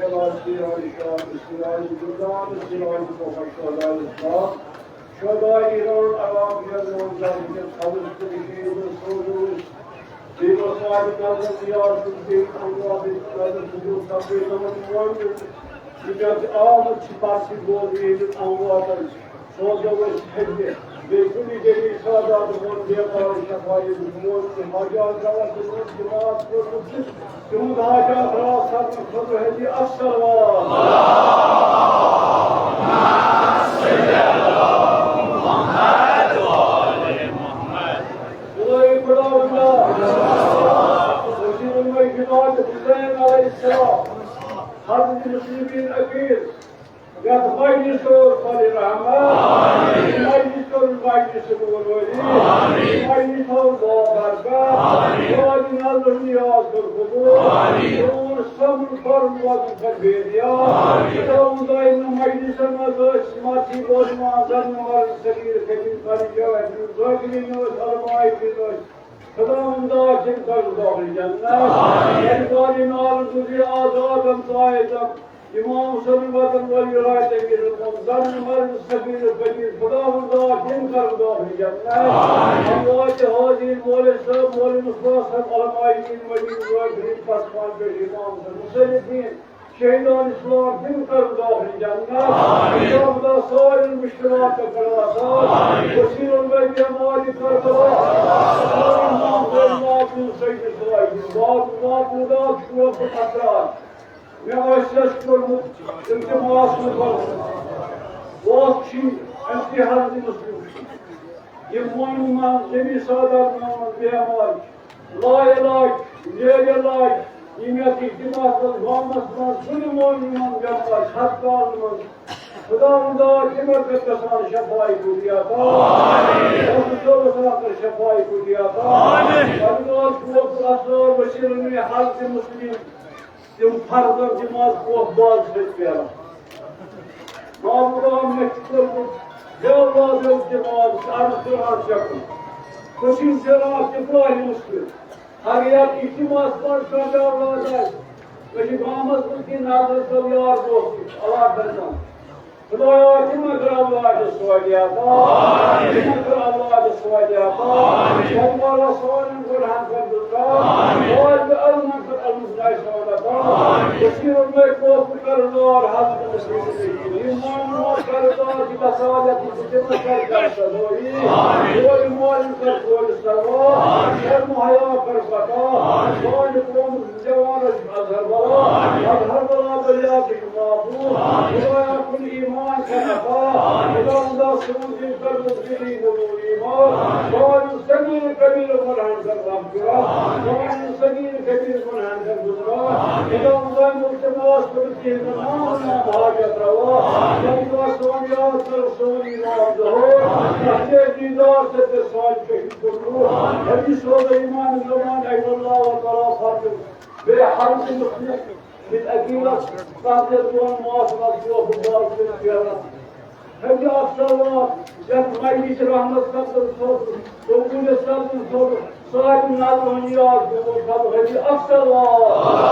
سراج سراج شام، سراج گلزار، سراج محمد شہداء اسلام، شہداء ایران، عوام ایران، ذات کے قبر کے شہید سوزو، بے وفا نظر نیاز الدین انوار نظر سجود تقریر نمبر ون، یہ آمد چھپاسی بول رہی امواتن۔ سوزو أسۍ تھٔدِ، بیٚیہِ کُنہِ جٔلیٖل سادات دِمون بیمارن شفا، ییٚمِس موت تہٕ حاجات روا تِمن جماعت کوٚرمُت چھُ، تِہُنٛد حاجات روا کرنہٕ خٲطرٕ ہیٚتہِ اکھ صلوات۔ بُلٲیِو خۄداوند۔ وزیر الملک جماعت حسین علیہ السلام، حضرت مسلمین اکیل، یتھ مجلس اور فضل رحمت، مجلس اور مجلس نور ولی، مجلس اور دعا برکت، دعا نظر نیاز اور قبول، اور صبر فرم وقت پر بھیجیا۔ خداوند دائم مجلس میں دوست ماتی بوجھ مانزن مر سبیر خبیر پر جوہر ذاکرین و سلمائی کی دوست۔ خداوندا، تِم کر داخل جنت۔ آمین۔ ییٚلہِ ظالم آل گُزرِ آزاد ہمسایہِ تہٕ امام حسین وطن ولی رایت امیر المومنین، ظالم مرد سفیر فقیر، خداوندا، تِم کر داخل جنت۔ آمین۔ اموات حاضرین، مولوی صٲب، مولوی مصباح صٲب، علماء دین، مدین ظاہرین، پسمان پیش امام حسین، مصلحین، شہیدان اسلام، تِم کر داخل جنت۔ آمین۔ خداوندا، سارے مشکلات کر آسان۔ آمین۔ وسیل الملک بیمار کربلا، سارے امام حسین، مات سید سوائے، مات، مات، مات، شوق و خطرات۔ مےٚ ٲسۍ اَسہِ کوٚرمُت التماس، مےٚ کوٚر، بہٕ اوسُس امتحان دِنَس منٛز۔ یِم مٲنِو مان، ذٔمیٖن سادات میون بیمار، لا علاج، غیر علاج، یِم یَتھ اجتماعَس منٛز، گامَس منٛز، کُنہِ مٲنِو مان بیمار، ہسپتالَن منٛز۔ خداوندا، تِمَن کر گژھان شفاعی کُلیا عطا۔ آمین۔ رب صٲبَس کر شفاعی کُلیا عطا۔ آمین۔ پروردگار، شوق اثر وسیلہٕ مےٚ ہر تہِ مسلم تِم فرض جماعت کوہ باز سۭتۍ پھیران۔ معبودا، مےٚ چھُ کوٚرمُت، بے اولاد یوت جماعت چھِ عرض کران ژےٚ کُن۔ خوشی سیراب تہِ برٛاہمس کیُتھ۔ اگر یتھ اجتماعس منٛز کانٛہہ بے اولاد آسہِ، مےٚ چھِ گامس منٛز کینٛہہ نظر تل یار دوست علاقن منٛز۔ خدایا، تِمن کر اولاد صالح عطا۔ آمین۔ تِمن کر اولاد صالح عطا۔ آمین۔ پتہٕ والا سانٮ۪ن گۄنہن کر گُزران۔ آمین۔ طالب علمن کر علمس نایسان عطا۔ آمین۔ کٔشیٖرِ منٛز کوفہٕ کردار حضرت مسیح۔ ایمان کردار کی بصالت کی خدمت کر کر سزوئی۔ آمین۔ کورِ مالٮ۪ن کر کورِ سوا۔ آمین۔ شرم حیا کر پتا۔ آمین۔ سانہِ قومُک جوانس اظہر بلا، اظہر بلا بلیاتٕکۍ معبود، خدایا کُن ایمان کر عطا، خداوندا سون دِل کر مُبتلی نور ایمان، سون صغیر کبیر گۄنہن کر مغفرت، سون صغیر کبیر گۄنہن کر گُزران، خداوندا التماس کر تِہنٛدٮ۪ن نام نام حاجت روا، خداوندا سون یاد کر سون ایمان ظہور، اہل دیدار سے سون شہید بنو، حدیث و ایمان زمان عین اللہ و تعالی فاطمہ۔ بیٚیہِ ہر کُنہِ مُخلِص، ییٚتہِ عقیٖدس، تَتھ یَتھ دۄن معاشرس دۄہ بہٕ باو کٔرِتھ پھیران۔ ہیٚکہِ اکھ سوال، یَتھ مجلس رحمت سپدُن سوزُن، قبوٗل سپدُن سوزُن، سارِوٕے نظرن یاد گوٚمُت سپدُن، ہیٚکہِ اکھ سوال۔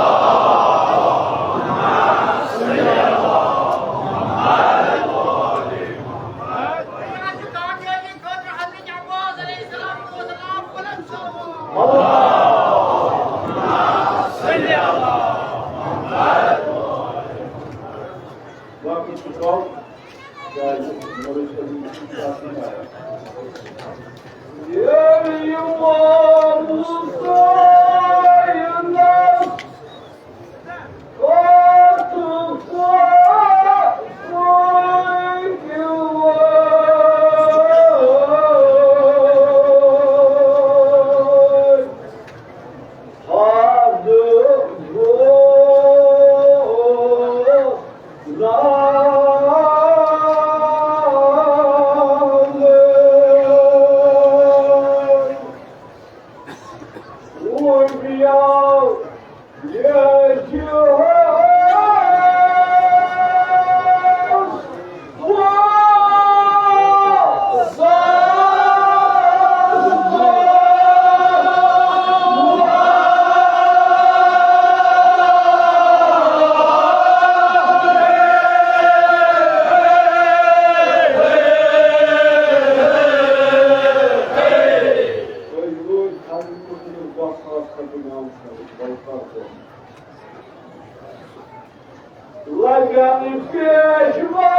لگن پیشوا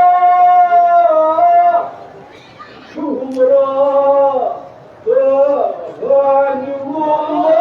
شہرا تہٕ ہانہِ وول۔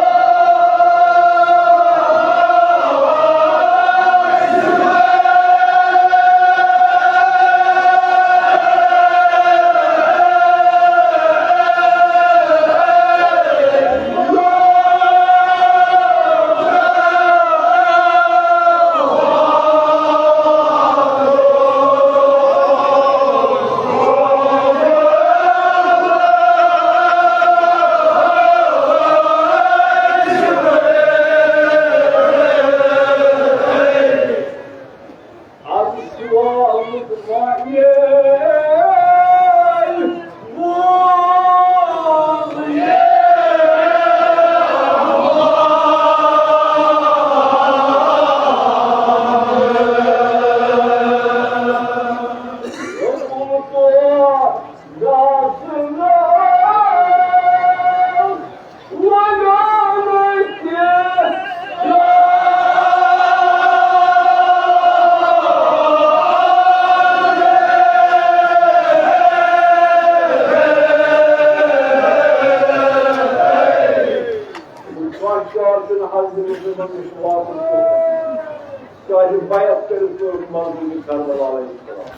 چاہے بیعت کٔرِتھ کوٚرُکھ منظوٗری کربلا علیہ السلام۔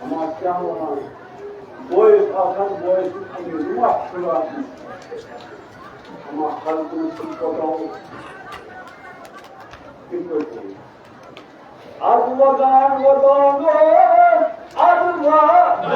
اما کیٛاہ وَنان؟ بٲیِس آسان، بٲیِس سٕنٛز اَمہِ رُوح چھُنہٕ آسان۔ اما حضرت سُنٛد پَکاو کِتھ پٲٹھۍ گوٚو؟ اَدٕ وَدان وَدان اوس، اَدٕ وَدان۔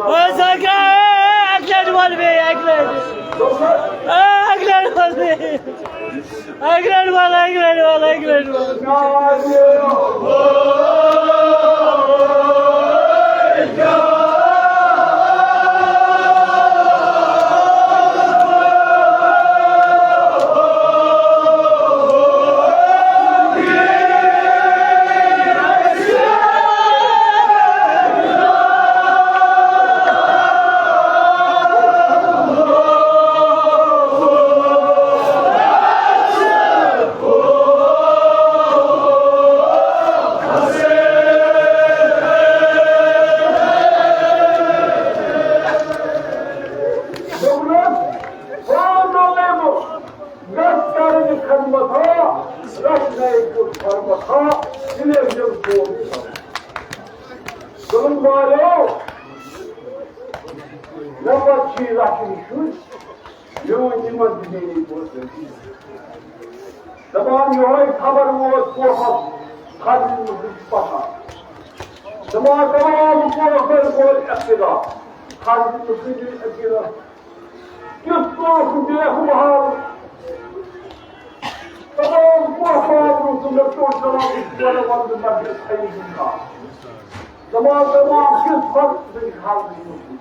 أسۍ ہا گٔے اَکہِ لَٹہِ وَل بیٚیہِ، اَکہِ لَٹہِ۔ آ، اَکہِ لَٹہِ وَل بیٚیہِ۔ اَکہِ لَٹہِ وَل، اَکہِ لَٹہِ وَل، اَکہِ لَٹہِ وَل۔ دوٚپنَس، "ہو نومو، گژھ کَرٕنۍ خدمت ہا، رَچھ نَے کُس حرمت ہا، یہِ لے یِم سون سَر۔" دوٚپُن، "والیو، مےٚ پَتہٕ چھُ یہِ رَچھُن شُرۍ، میون یِمَن تہِ میٛٲنی پوٚز۔ دَپان یِہوٚے خبر ووت کوہَس، خدمت پَتھَر۔ دَپان تمام کوہَس وول اقتدار۔" حضرت سیدی عقیلہ کیُتھ ٹوٹھ بیکھ محال۔ تمام کۄپوار روٗد مےٚ ٹوٹھ دَپان، بہٕ چھُس وَنان وَنہٕ بہٕ مَسجِد حیٖم اللہ۔ دَپان تمام کیُتھ وقت بہٕ حضرت مسلم۔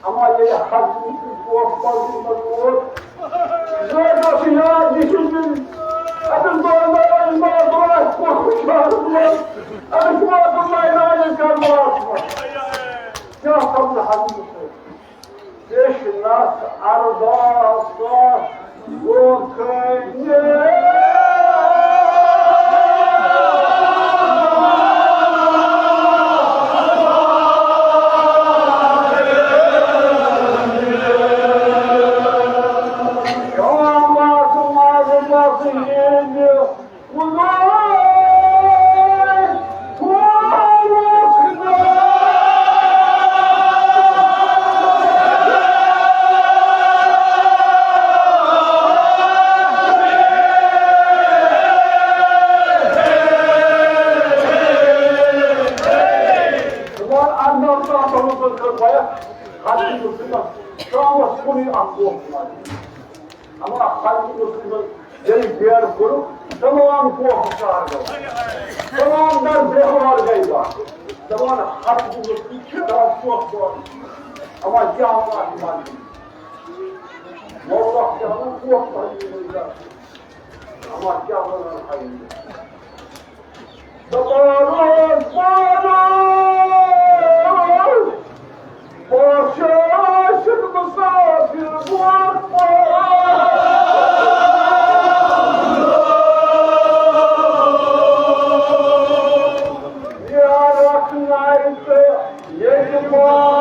اما ییٚلہِ حضرت مسلم کۄپوار منٛز ووت، مےٚ اوس یاد یہِ چھُ دیُن۔ اَتٮ۪ن دۄن دۄہَن منٛز ووت کۄپوار منٛز۔ اَتٮ۪ن ووت ناینان کربلاہَس منٛز۔ کیٛاہ سَپُد حضرت مسلم؟ کشنس ارداس گوکھنی۔ شامس منٛز مسجد شامس کُنُے اکھ ووت۔ اما حضرت مسلمن ییٚلہِ بیرٕ کوٚرُکھ، تمام کوہ چار گوٚو، تمام در بیہوار گٔے بس۔ دپان حضرت مسلم چھِ دَپان ژوٚک بوٚن۔ اما کیٛاہ وَنان اَتھ منٛز؟ مولا کیٛاہ وَنان؟ کوہ پَہن یِمَن گژھُن۔ اما کیٛاہ وَنان اَتھ منٛز؟ دپان اوس پانہٕ، بادشاہ ٲسِتھ مسافر برونٛٹھ پہن۔ یارک نایہِ تہٕ ییٚتہِ باد۔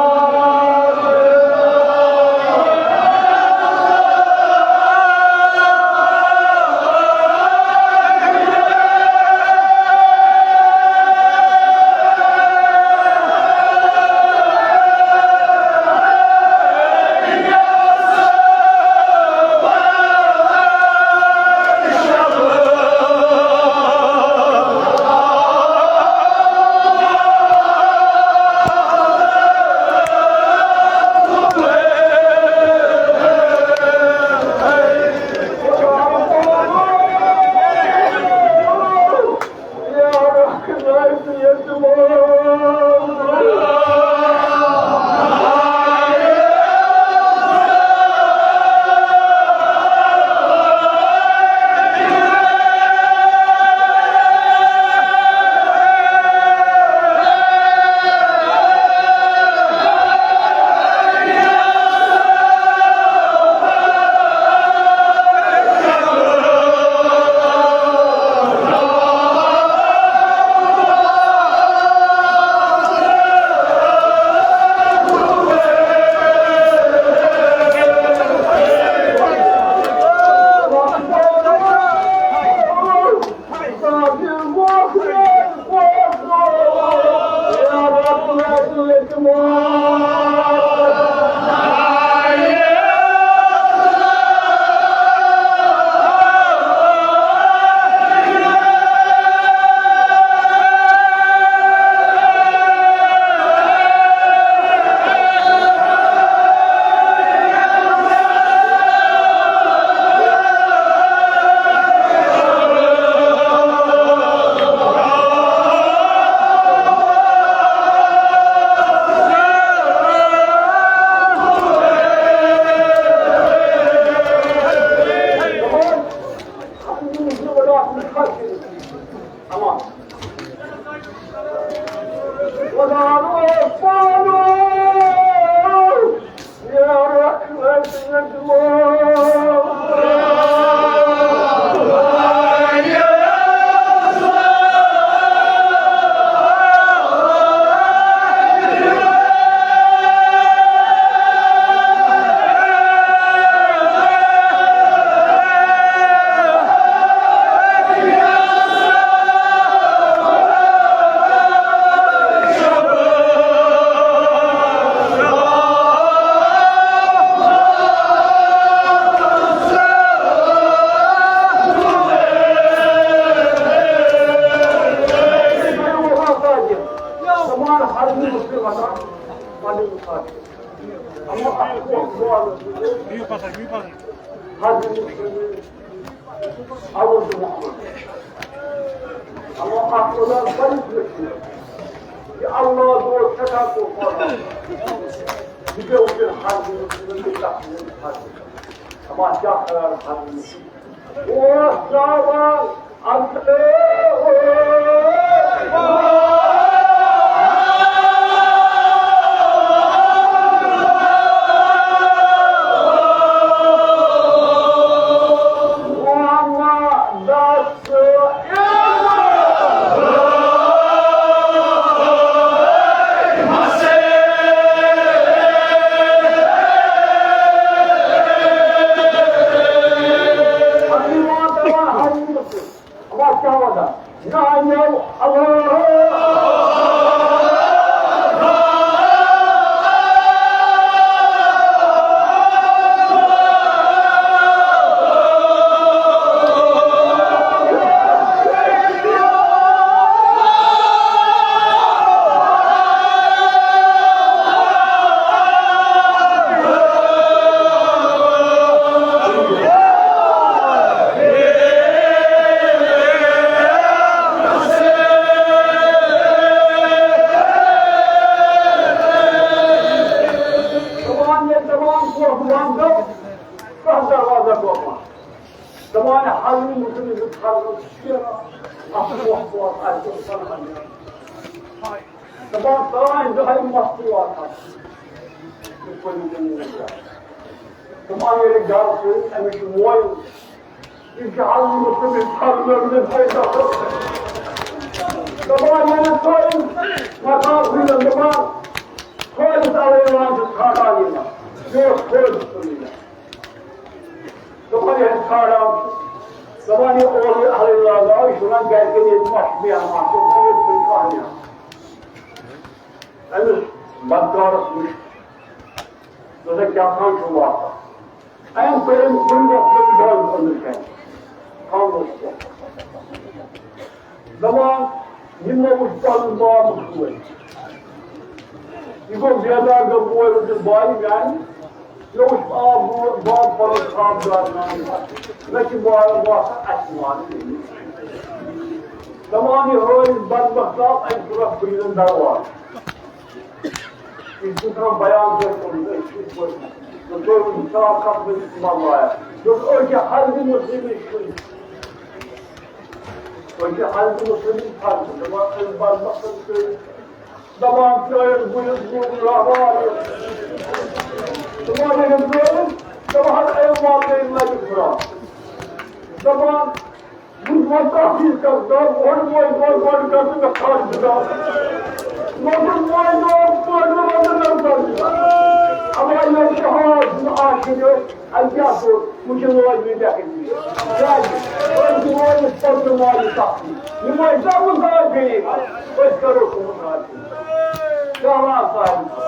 بِہِو پَتھَر، بِہِو پَتھَر۔ حضرت مسلم، اول تو محمد۔ اللہ اکبر، بڑی خوشی۔ یہ اللہ دوست سٹھا کو فرما۔ یہ جو پھر حضرت مسلم کی تقریر حضرت۔ ہم کیا قرار حضرت مسلم۔ او سلام۔ دپان ییٚلہِ دپان کۄس بنٛد گٔو، کانٛہہ دروازہ کۄس بنٛد؟ دپان حضرت مسلم چھُ فرض شیران، اَتھ کۄس کۄس آسہِ تِم سَنان۔ دپان تام دۄہے مستوٗر آسان۔ یِتھ پٲٹھۍ وٕنکیٚن وٕچھان۔ دپان ییٚلہِ گرٕ ژٔلۍ، أمِس چھُ مویل۔ یہِ چھُ حضرت مسلم فرض لٔڑمٕژ پیدا۔ دپان ییٚلہِ ژٔلۍ، مکان کھُلٮ۪ن دپان، خٲلص علیہ السلام چھُ ژھانٛڈان یِمن۔ یہِ اوس خٲلص علیہ۔ دپان ییٚلہِ ژھانٛڈان چھُ، دپان یہِ اورٕ اہل اللہ آو، یہِ چھُ وَنان گرِکٮ۪ن ییٚتہِ ما چھُ مہمان، چھُ ییٚتہِ چھُ کانٛہہ مہمان۔ أمِس بدکارس وٕچھ، دوٚپُن کیٛاہ تام چھُ واتان۔ أمۍ کوٚر أمۍ کُنہِ وقتہٕ بنٛد أنٛدرٕ کَنہِ۔ خاموش۔ دپان، یِمو وٕچھ پنُن باب کھوٗل۔ یہِ گوٚو بیدار، دوٚپ، بوے، وٕچھُس بایہِ میانہِ، مےٚ وٕچھ آب بوے، باب پنُن خواب دار نام۔ مےٚ چھِ بار باسان، اَسہِ مانہِ نہٕ یہِ۔ دپان، یہِ ہٲوِتھ بدبخت آو، أمۍ کوٚر اَتھ کُلٮ۪ن دروازٕ۔ یہِ چھُ تھاوان بیان کٔرِتھ کوٚرمُت، أسۍ چھِ یِتھ پٲٹھۍ۔ تہٕ کوٚرمُت صاف کَتھ منٛز استعمال آیا۔ دوٚپ، أسۍ چھِ حضرت مسلمٕچ کُنہِ۔ أسۍ چھِ حضرت مسلمٕچ فرض۔ دَپان، أمۍ بدبختَن کٔرۍ۔ دَپان، ترٛٲیِن بٕنِس گوٚو راہوار۔ دَپان، ییٚلہِ ترٛٲیِن، دَپان، أمۍ واتنٲیِن لَبہِ فراق۔ دَپان، بہٕ وَنہٕ تَتھ یہِ کَتھ، دَپ، گۄڈٕ وۄنۍ، گۄڈٕ، گۄڈٕ کَر ژٕ مےٚ خاص جِناب۔ مگر وۄنۍ اوس پٲدٕ وَنہٕ نَظر۔ اَما یہِ شہاد چھُنہٕ آشِق، اَتہِ کیٛاہ کوٚر؟ وٕچھِو وۄنۍ مےٚ لیکھٕنۍ یہِ۔ کیٛازِ؟ أسۍ چھِ وۄنۍ پَتہٕ مالہِ سَختی۔ یِم ٲسۍ دَپُن زاے غریٖب، أسۍ کَرو تُہُنٛد راضی۔ شہلا صاحب۔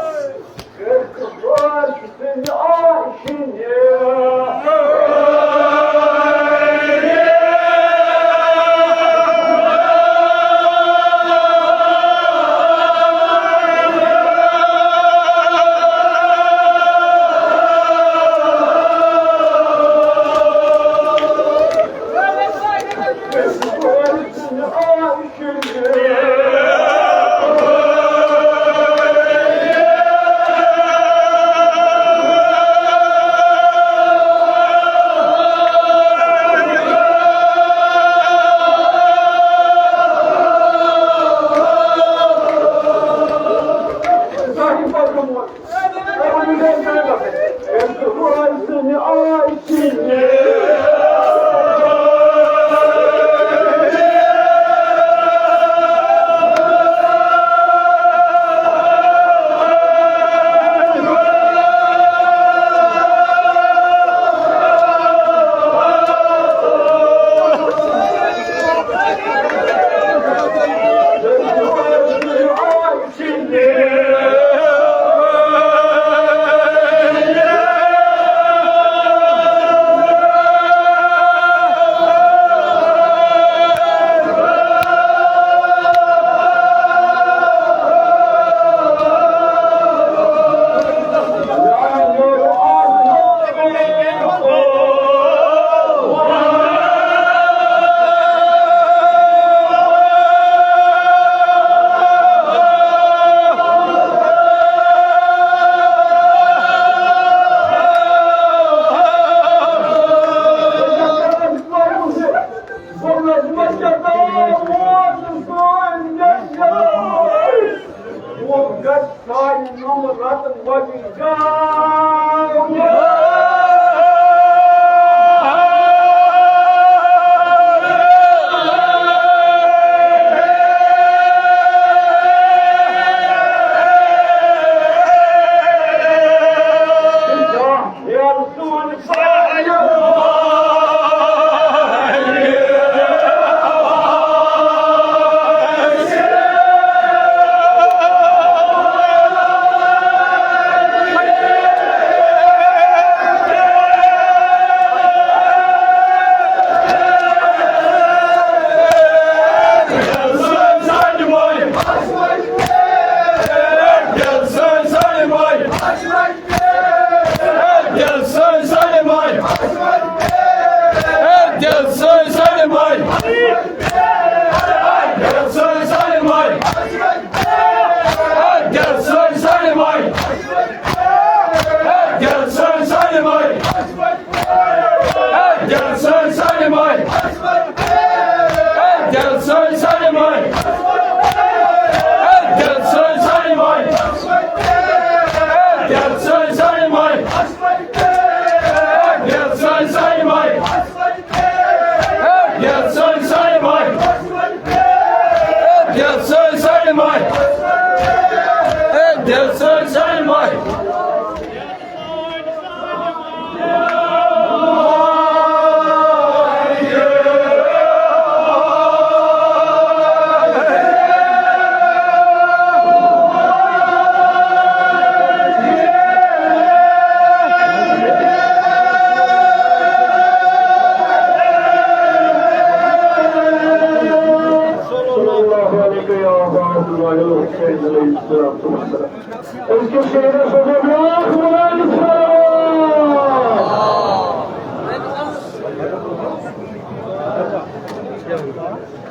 أزکِس شعرس منٛز بیٛاکھ بُلند سلام۔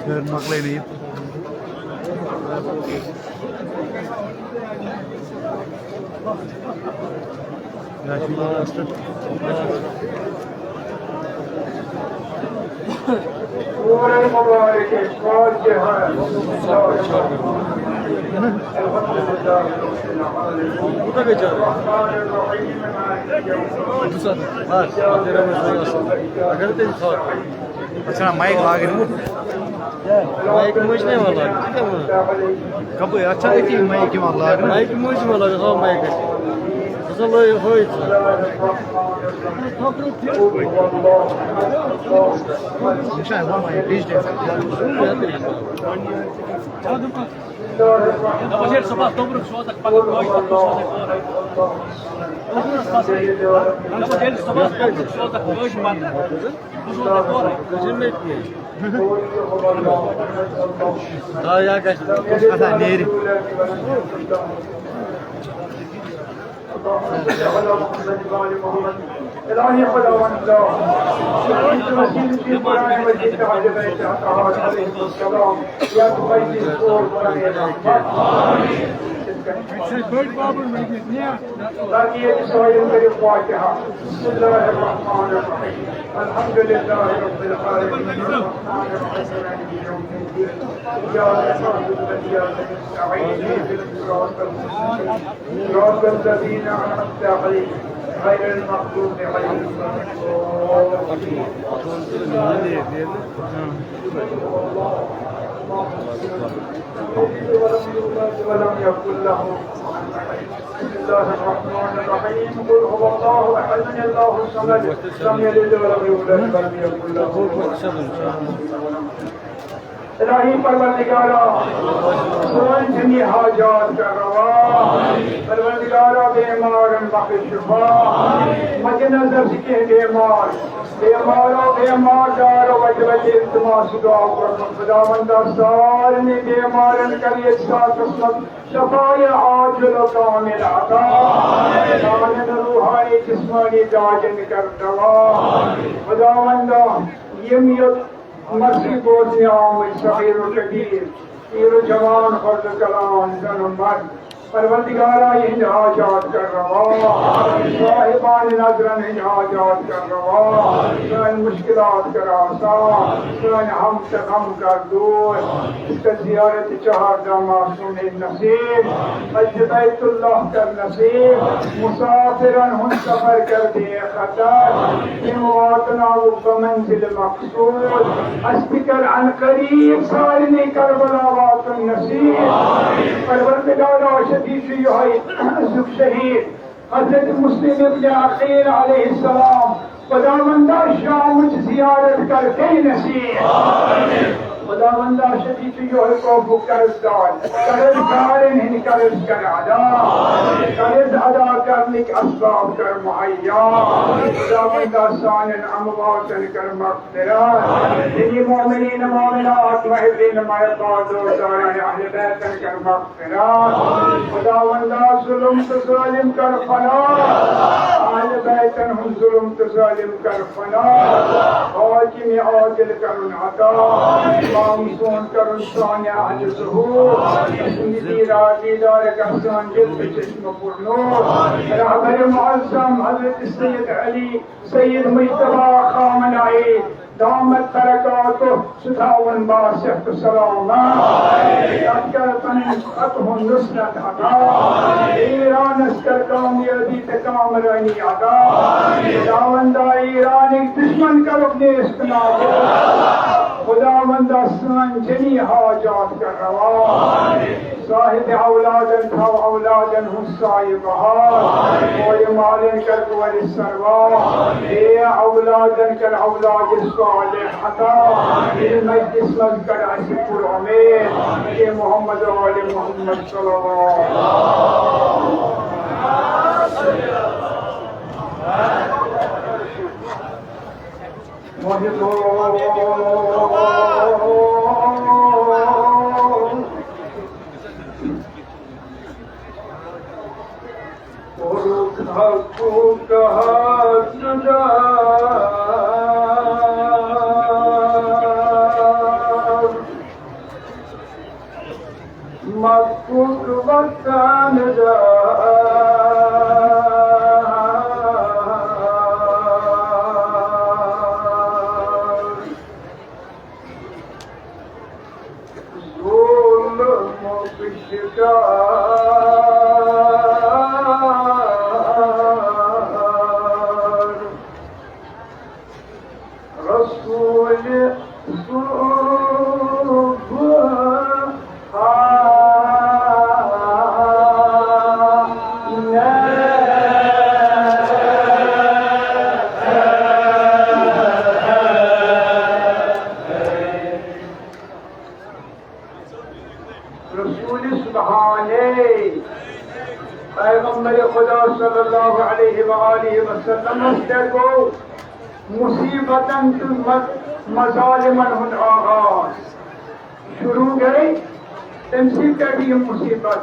خٲر مۄکلٲے نہٕ یہِ۔ سورہ مبارک فاتحہ۔ الحمد للہ رب العالمین۔ الرحمن الرحیم۔ مالک یوم الدین۔ اچھا، مایک لاگٕنۍ وۄنۍ۔ مایک مٔنٛزۍ چھِنہٕ یِوان لاگنہٕ، ژٕ کیٛاہ وَنان؟ کَپٲرۍ؟ اَتھ چھا أتی مایک یِوان لاگنہٕ؟ مایک مٔنٛزۍ چھِ یِوان لاگان، ہاں، مایک گژھِ۔ ژٕ سا لٲیِو ہٲیِتھ ژٕ۔ یہِ چھا یِوان مایک؟ ڈِجٹَل۔ دَپُس ییٚلہِ صُبحَس توٚبرُک سوزَکھ پَتہٕ کٲج پَتہٕ۔ دَپُس ییٚلہِ صُبحَس توٚبرُک سوزَکھ کٲج پَتہٕ۔ آ، یا گژھِ۔ کُس کَتھا نیرِ؟ الٰہی خداوند، تاکہ یہ سوال کریو فاتحہ۔ بسم اللہ الرحمن الرحیم۔ الحمد للہ رب العالمین۔ الرحمن الرحیم۔ مالک یوم الدین۔ ایاک نعبد و ایاک نستعین۔ اهدنا الصراط المستقیم۔ صراط الذین انعمت علیہم غیر المغضوب علیہم ولا الضالین۔ ولم یکن له کفوا احد۔ بسم اللہ الرحمن الرحیم۔ قل هو اللہ احد، اللہ الصمد، لم یلد ولم یولد ولم یکن له کفوا احد۔ الٰہی پروردگارا، سٲنۍ جمی حاجات کر روا۔ پروردگارا، بیمارن بخش شفا۔ مد نظر چھِ کینٛہہ بیمار، بیمارو، بیمار دارو وتہِ وتہِ التماس دعا کوٚرمُت۔ خداوندا، سارنٕے بیمارن کر ییٚتہِ ساتس منٛز شفایہِ عاجل و کامل عطا۔ سانٮ۪ن روحانی جسمانی دادٮ۪ن کر دوا۔ خداوندا، یِم یوٚت مرثی بوزنہِ آمٕتۍ صغیر و کبیر، پیر و جوان، خرد و کلان، زن و مرد، پروردگارا، یِہنٛدۍ حاجات کر روا۔ صاحبان نظرن ہٕنٛدۍ حاجات کر روا۔ سٲنۍ مشکلات کر آسان، سٲنۍ ہم تہٕ غم کر دور۔ یِتھ کٔنۍ زیارت چہاردہ معصومین نصیب، حج بیت اللہ کر نصیب، مسافرن ہُنٛد سفر کر بے خطر، یِم واتناوُکھ بمنزل مقصود۔ اسہِ تہِ کر عن قریب سارنٕے کربلا واتُن نصیب۔ پروردگارا، شفیع چھُ یِہوٚے أزیُک شہید حضرت مسلم ابن عقیل علیہ السلام۔ خداوندا، شامٕچ زیارت کر بیٚیہِ نصیب۔ خداوندا، شفیع چھُ یِہوٚے قوفُک قرض دار، قرض دارن ہٕنٛدۍ قرض کر ادا، قرض ادا کرنٕکۍ اسباب کر مہیا۔ خداوندا، سانٮ۪ن امواتن کر مغفرت، دینی مومنین مومنات، محبین محبات، دوستداران اہل بیتن کر مغفرت۔ خداوندا، ظلم تہٕ ظٲلم کر فنا، اہل بیتن ہُنٛد ظلم تہٕ ظٲلم کر فنا، حاکم عادل کرُن عطا، امام سون کرُن سانہِ اہل ظہور، سُنٛد دیدار دیدار گژھان دل تہٕ چشم پر نور، رہبر معظم حضرت سید علی سید مجتبیٰ خامنہ ای دامت برکاتہ، سُہ تھاوُن باصحت و سلامت۔ تتھ کر پنٕنۍ فتح و نصرت عطا۔ ایرانس کر کامیابی تہٕ کامرٲنی عطا۔ خداوندا، ایرانٕکۍ دشمن کرُکھ نیست نابود۔ خداوندا، سٲنۍ جمی حاجات کر روا۔ صاحب اولادن تھاو اولادن ہُنٛد سایہِ بہار، کورِ مالن کر کورِ سروار، اے اولادن کر اولاد صالح عطا، یہِ مجلس منٛز کر اسہِ پر امید، اے محمد و آل محمد صلوات۔ صلی اللہ علیہ وآلہ وسلمس پٮ۪ٹھ گوٚو مصیبتن تہٕ مظ-، مظالمن ہُنٛد آغاز۔ شروع گٔے تٔمۍ سٕے پٮ۪ٹھ یِم مصیبت۔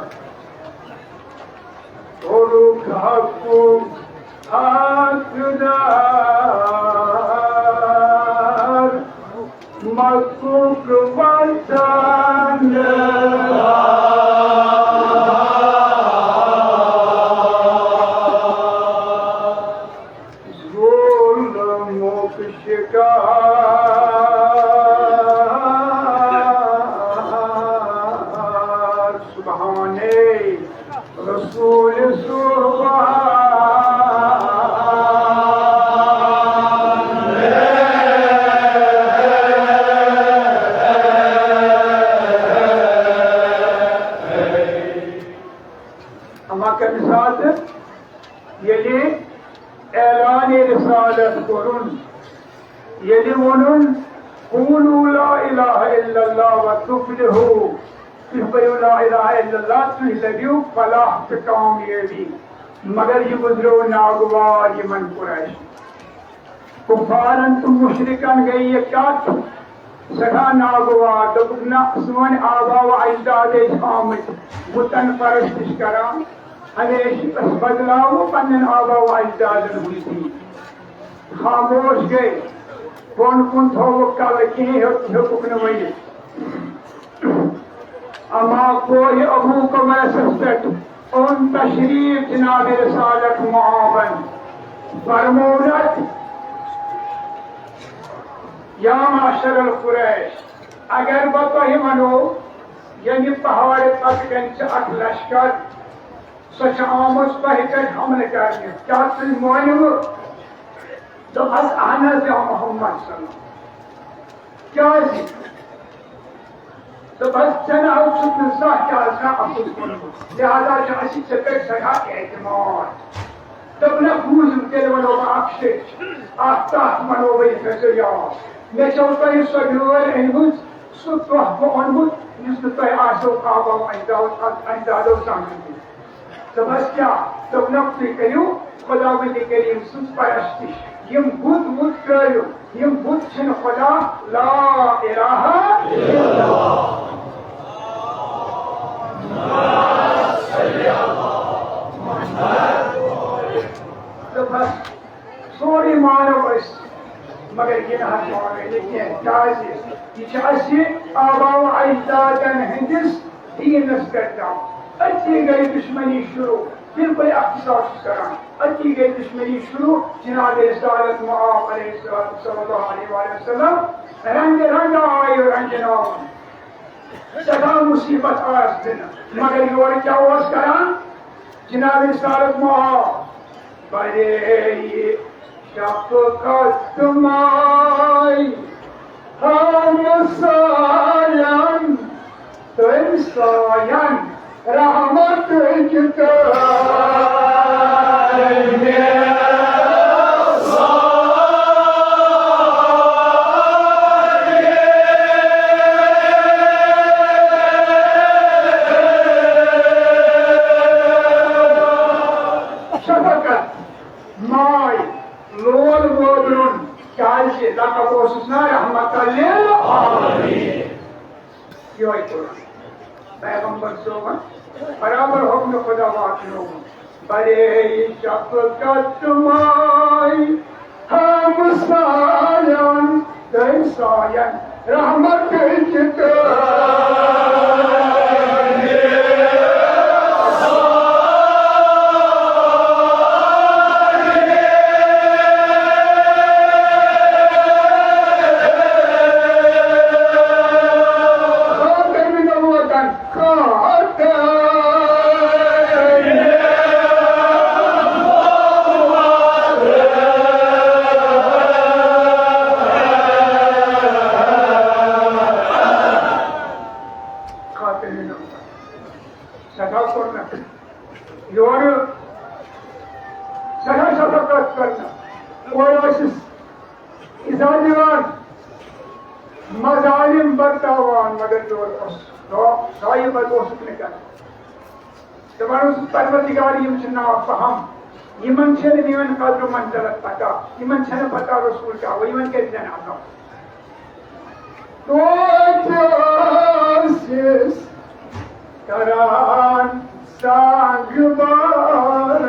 کوٚرُکھ حقُک حقدار، مکُک وطن۔ ظلمُک شکار۔ سبحان رسول سبحان۔ اما کمہِ ساتہٕ ییٚلہِ اعلان رسالت کوٚرُن، ییٚلہِ ووٚنُن، "قولوا لا الہ الا اللہ و تفلحوا"، تُہۍ پٔرِو لا الہ الا اللہ، تُہۍ لٔبِو فلاح تہٕ کامیٲبی۔ مگر یہِ گُزریو ناگوار یِمن قریش کفارن تہٕ مشرکن گٔے یہِ کتھ سٮ۪ٹھاہ ناگوار۔ دوٚپُکھ، نہ، سٲنۍ آبا و اجداد ٲسۍ آمٕتۍ بُتن پرستش کران، ہمیشہِ ٲسۍ بدلاوو پننٮ۪ن آبا و اجدادن ہُنٛد دین۔ خاموش گٔے، بۄن کُن تھووُکھ کلہٕ، کِہیٖنۍ ہیوٚک-، ہیوٚکُکھ نہٕ ؤنِتھ۔ اما کوہِ ابو قبیسس پٮ۪ٹھ اوٚن تشریف جناب رسالت معاون، فرمونکھ، یا معشر القریش، اگر بہٕ تۄہہِ ونو، ییٚمہِ پہاڑٕ پتہٕ کنہِ چھِ اکھ لشکر، سۄ چھِ آمٕژ تۄہہِ پٮ۪ٹھ حملہٕ کرنہِ، کیٛاہ تُہۍ مٲنِو؟ دوٚپہس، اہن حظ یا محمد صلی اللہ علیہ وسلم۔ کیٛازِ؟ دوٚپہس، ژےٚ نہ حظ چھُکھ نہٕ زانٛہہ تہِ آز کانٛہہ اَپُز ووٚنمُت، لہذا چھُ اَسہِ ژےٚ پٮ۪ٹھ سٮ۪ٹھاہ اعتماد۔ دوٚپنکھ، بوٗزِو، تیٚلہِ وَنو بہٕ اَکھ شعر، اَکھ تَتھ وَنو بہٕ، یہِ تھٲیزیو یاد۔ مےٚ چھَو تۄہہِ سۄ بیٛٲلۍ أنۍمٕژ، سُہ تحفہٕ اوٚنمُت، یُس نہٕ تۄہہِ آسیو آباو اجداد، اجدادو زانٛہہ دیُتمُت۔ دوٚپمَس، کیٛاہ؟ دوٚپنَکھ، تُہۍ کٔرِو خۄداوندِ کریٖم سٕنٛز پرستش۔ یِم بُت وُت ترٛٲوِو، یِم بُت چھِنہٕ خۄدا۔ لا الہ الا اللہ۔ دوٚپمَس، سورُے مانو أسۍ، مگر یہِ نہ حظ مانو نہٕ کینٛہہ۔ کیٛازِ؟ یہِ چھِ اَسہِ آباو اجدادن ہٕنٛدِس دیٖنس پٮ۪ٹھ درٛاو۔ أتی گٔے دُشمنی شروع۔ بالکل اختصار چھُس کران۔ أتی گٔے دُشمنی شروع۔ جناب رسالت معاذ علیہ السلام، صلی اللہ علیہ وآلہ وسلم، رنگہِ رنگہٕ آیہِ رنجناونہٕ۔ سٮ۪ٹھاہ مُصیبت آس دِنہٕ۔ مگر یورٕ کیٛاہ اوس کران؟ جناب رسالت معاذ، برے شفقت ماے ہمساین، تمساین رحمتٕچ کٲم۔ شفقت ماے، لول وٲدرُن، کیٛازِ لقب اوسُس نا رحمت للعالمین۔ یِہوٚے قرآن۔ پیغمبر صٲبن برابر حکم خدا واتنووُن۔ برے شفقت ماے ہمساین، تمساین رحمتٕچ کٲم۔ خاتمِ نبوتن، خاتمِ خاتمِ نبوت۔ سٮ۪ٹھاہ کوٚرنکھ۔ یورٕ سٮ۪ٹھاہ شفقت کٔرنکھ۔ اورٕ ٲسِس عزا دِوان، مظالم برتاوان، مگر یورٕ اوس دعا، دعایہِ پتہٕ اوسُکھ نہٕ کران۔ دپان اوسُس، پروردگار، یِم چھِ نافہم، یِمن چھنہٕ میٲنۍ قدر و منزلت پتہ، یِمن چھنہٕ پتہ رسول کیٛاہ گوٚو، یِمن کیٛازِ زینہٕ عذاب؟ توتہِ ٲسِس کران سنگ باران،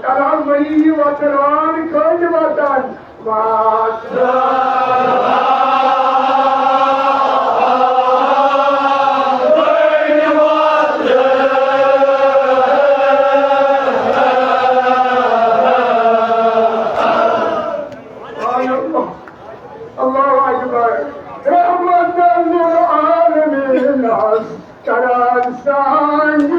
کران ؤری وتران کٔنڈۍ وتن۔ اللہ اکبر۔ رحمت للعالمین۔ کران سانگ۔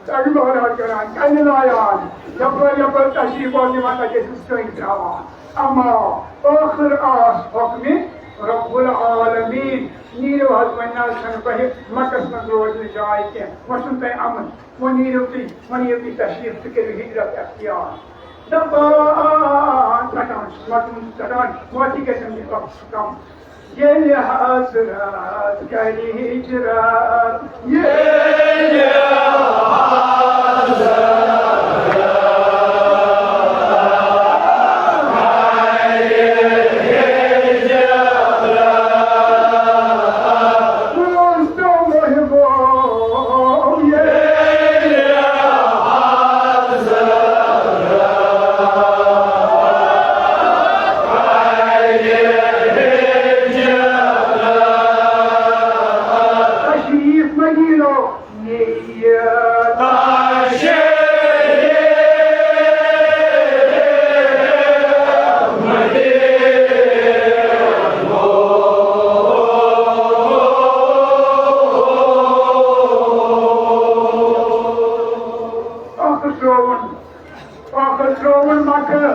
تَمہِ دوران کران، کَنہِ لایان، یَپٲرۍ یَپٲرۍ تشریٖف اوس نِوان، تَتہِ ٲسِس کٔنۍ ترٛاوان۔ اما ٲخٕر آس حُکمِ رب العالمین، نیٖرِو حظ وۄنۍ، نہ حظ چھَنہٕ تۄہہِ مَکَس منٛز روزنٕچ جاے کینٛہہ، وۄنۍ چھُنہٕ تۄہہِ اَمُن، وۄنۍ نیٖرِو تُہۍ، وۄنۍ نِیِو تُہۍ تشریٖف، تُہۍ کٔرِو ہِجرت اختیار۔ دَپان، ژَٹان چھُس، مَٹُن چھُس ژَٹان، وۄنۍ تہِ گژھن یہِ کَم۔ ییٚلہِ حضرت کرِ ہجرت، ییٚلہِ حضرت کرِ ہجرت، دوست و محبوب، ییٚلہِ حضرت تشریف مدینہ۔ اکھ ترٛووُن، اکھ ترٛووُن مکہ۔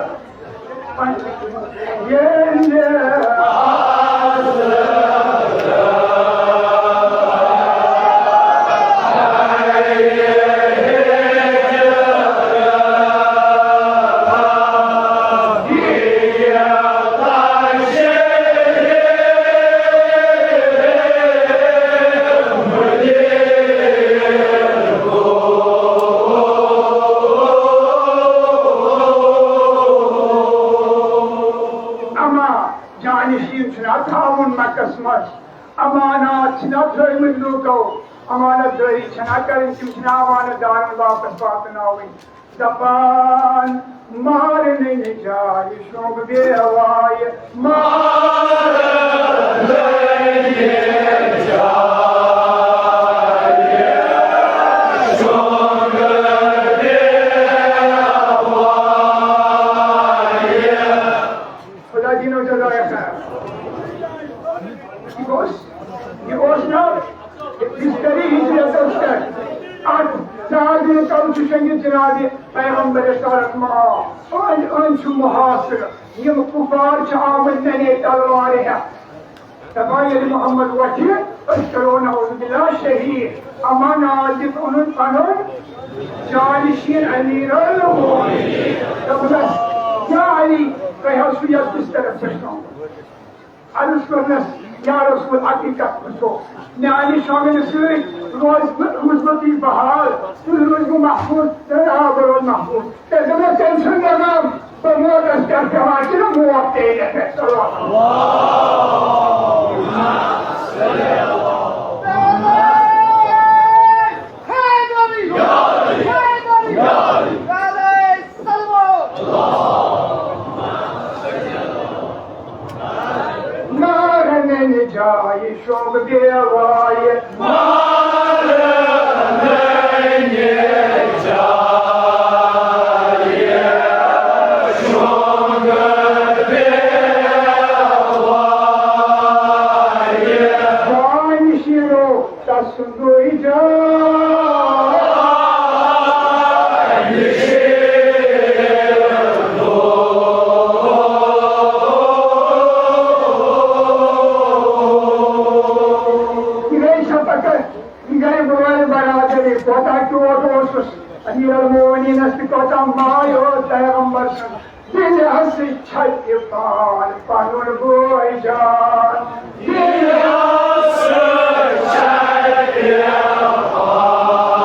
ییٚلہِ اما جانشین چھُنہ تھاوُن مکس منٛز، امانات چھِنہ تھٲومٕتۍ لوٗکو، امانت دٲری چھِنہ کرٕنۍ، تِم چھِنہ امانت دارن واپس واتناوٕنۍ۔ دپان، مارنٕنۍ جایہِ شۄنٛگ بیوایہِ، مارنٕنۍ جایہِ شۄنٛگ بیوایہِ۔ خدا دینو جزائے خیر۔ یہِ اوس، یہِ اوس نا بستری ہجرتس پٮ۪ٹھ۔ اتھ زٕ ہتھ دۄہ کم چھُ شنگِتھ جناب پیغمبر کرم آ۔ أنٛدۍ أنٛدۍ چھُ محاصرٕ۔ یِم کفار چھِ آمٕتۍ ننے تلوارِ ہٮ۪تھ۔ دپان ییٚلہِ محمد وۄتھِ، أسۍ کرو نعوذ باللہ شہید۔ اما ناز دِتھ اوٚنُن پنُن جانشین امیر المومنین۔ دوٚپنس، یا علی، تۄہہِ حظ چھُو یتھ بسترس پٮ۪ٹھ شۄنٛگُن؟ عرض کوٚرنس، یا رسول، اَکی کتھ پرٛژھو، میانہِ شۄنٛگنہٕ سۭتۍ روز بہٕ، روٗز بہٕ تُہۍ بحال، تُہۍ روٗزِو محفوظ، تہٕ آ، بہٕ روزٕ محفوظ۔ تیٚلہِ دوٚپنس، تٔمۍ سُنٛد پیغام، بہٕ موتس پٮ۪ٹھ پٮ۪وان کِنہٕ موت تیٚلہِ پٮ۪ٹھ؟ صلوات۔ مارنٕنۍ جایہِ شۄنٛگ بیوایہِ۔ مارنٕنۍ جایہِ شۄنٛگ بیوایہِ۔ وانہِ شیرو تسُنٛدُے جان۔ بٲے برادری کوتاہ ٹوٹھ اوسُس، امیر المومنینس تہِ کوتاہ ماے اوس پیغمبر سُنٛد۔ دِلہِ ہسٕے چھکہِ پان پنُن بٲے جان۔ دِلہِ ہسٕے چھکہِ پان۔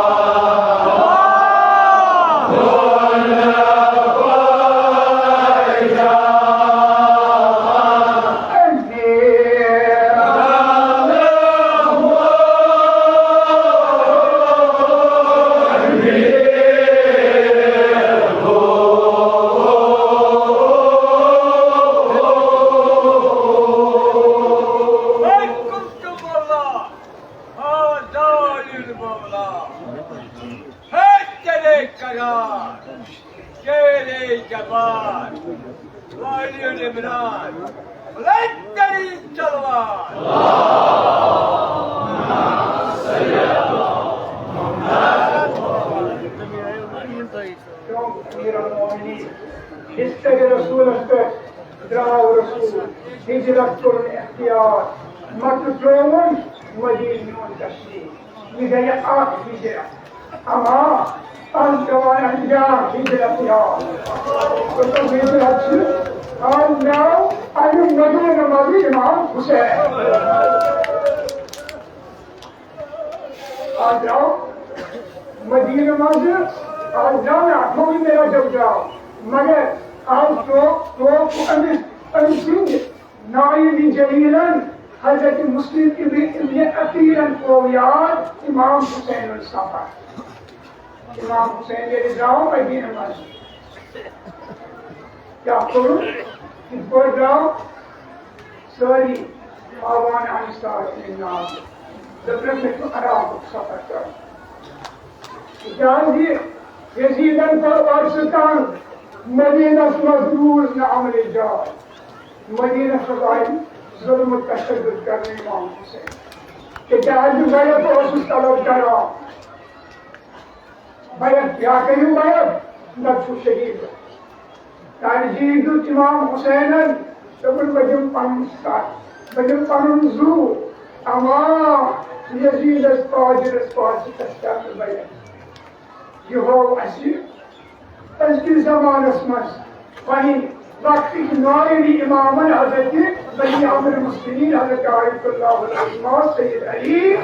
ہے تیرے قرار، تیرے جبار، والی عمران، بلند ترین تلوار۔ امیر المومنین، بستر رسولس پٮ۪ٹھ درٛاو رسول، ہجرت کوٚرُن اختیار، مکہٕ ترٛووُن، مدینہٕ نیوٗن تشریف۔ یہِ گٔیہِ اکھ ہجرت۔ اما از پیوان انجام ہجرت یاد۔ تہٕ ہجرت چھِ از ناو اَمہِ مدینہٕ منٛزٕ امام حسین۔ از درٛاو مدینہٕ منٛزٕ، از درٛاو نہٕ اَتھ منٛزٕے مےٚ رجب درٛاو، مگر از ترٛوو، ترٛوو أمِس، أمۍ سٕنٛدِ نایب جلیلن حضرت مسلم ابن، ابن عقیلن کوٚر یاد امام حسین السفر۔ امام حسین ییٚلہِ درٛاو مدینہٕ منٛز، کیٛاہ کوٚرُن؟ یِتھ پٲٹھۍ درٛاو سٲری آوان انصار سٕنٛدۍ ناو۔ دوٚپنَس، مےٚ چھُ عراقُک سفر کرُن۔ تِکیٛازِ یزیدن کوٚر عرض تنگ، مدینس منٛز روٗز نہٕ امنٕچ جاے۔ مدینس منٛز آیہِ ظلم و تشدد کرنہٕ امام حسین۔ تِکیٛازِ بیعت اوسُس طلب کران۔ بیعت، یا کٔرِو بیعت، نتہٕ چھُو شہید۔ ترجیح دیُت امام حسینن، دوٚپُن، بہٕ دِمہٕ پنُن سر، بہٕ دِمہٕ پنُن زُو، تمام یزیدس تاجرس پازرس کرنہٕ بیعت۔ یہِ ہوو اَسہِ أزکِس زمانس منٛز پنٕنۍ وقتٕکۍ نایابی امامن حضرت بنی عامر مسلمین حضرت آیت اللہ العظمیٰ سید علی۔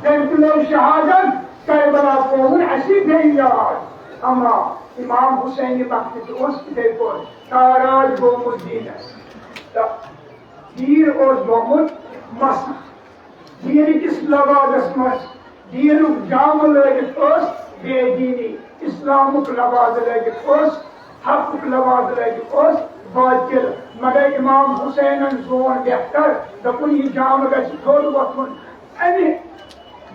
تٔمۍ تُلو شہادت، کربلا پووُن اَسہِ بیٚیہِ یاد۔ اما امام حسین وقتہٕ تہِ اوس یِتھے پٲٹھۍ تاراج گوٚمُت دیٖنس۔ تہٕ دیٖن اوس گوٚمُت مسخ۔ دیٖن کِس لبادس منٛز دیٖنُک جامہٕ لٲگِتھ اوس بے دیٖنی، اسلامُک لبادٕ لٲگِتھ اوس حقُک، لبادٕ لٲگِتھ اوس باطل۔ مگر امام حسینن زون بہتر، دوٚپُن، یہِ جامہٕ گژھِ تھوٚد وۄتھُن۔ امہِ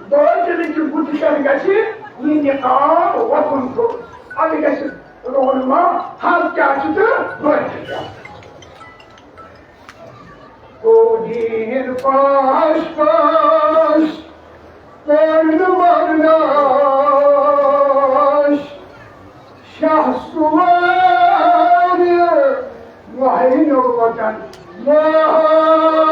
باطلٕکہِ بُتھِ پٮ۪ٹھ گژھِ یہِ نقاب وۄتھُن تھوٚد۔ ادٕ گژھِ رونما حق کیٛاہ چھُ تہٕ باطل کیٛاہ چھُ۔ گوٚو دیٖن پاش پاش، پوٚر نہٕ مَرناش، شاہ سوارِ ماہِ نوبتن ماہِ۔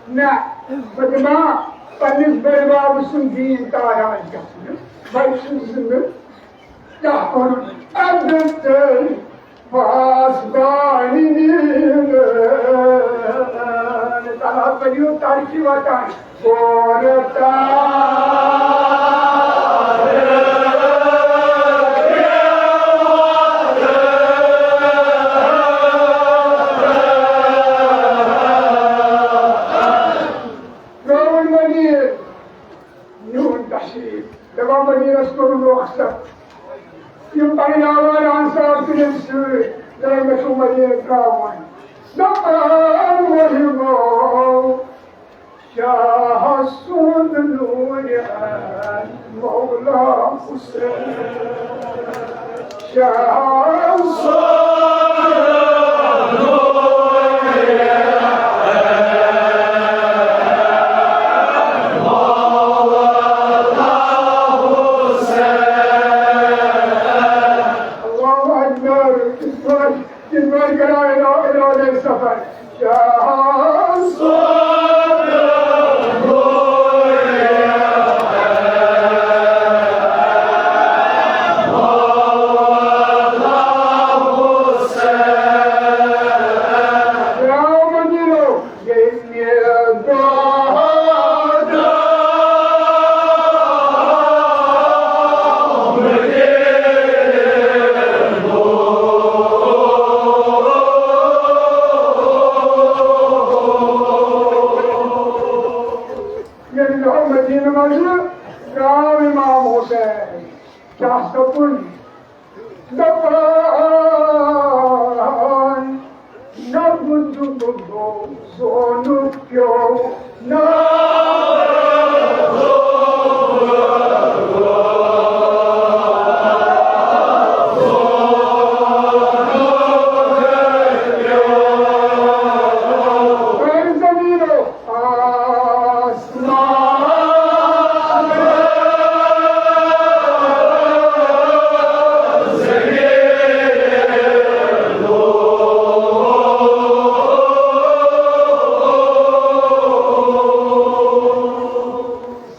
نہ، بہٕ دِمہٕ ہا پننِس بٔڈۍ بابہٕ سُنٛد دیٖن تاراج گژھنہٕ۔ بہٕ چھُس زِندٕ۔ کیٛاہ کوٚرُن؟ اَدٕ تٔمۍ پاسبانہِ نیٖرٕ۔ اللہ تعالیٰ ہَس بَنیو ترقی واتان۔ پورٕ تاج۔ ترٛٲوٕن مٔدیٖر میون تشریٖف۔ دَپان مٔدیٖرَس کوٚرُن رۄخصت۔ یِم پَنٕنۍ آوارٕ اَنصار تُلِن سۭتۍ، دَپان مےٚ چھُ مٔدیٖر ترٛاوُن۔ دَپان وۄنۍ گوٚو شاہ سُنٛد نوٗرِ مولا حسین۔ شاہ سُنٛد نوٗرِ ییٚلہِ مدینہٕ منٛزٕ درٛاو امام حسین، کیٛاہ سپُد؟ دپان، نہ بُدُم بہٕ زونُک پیوٚو، نہ زمینو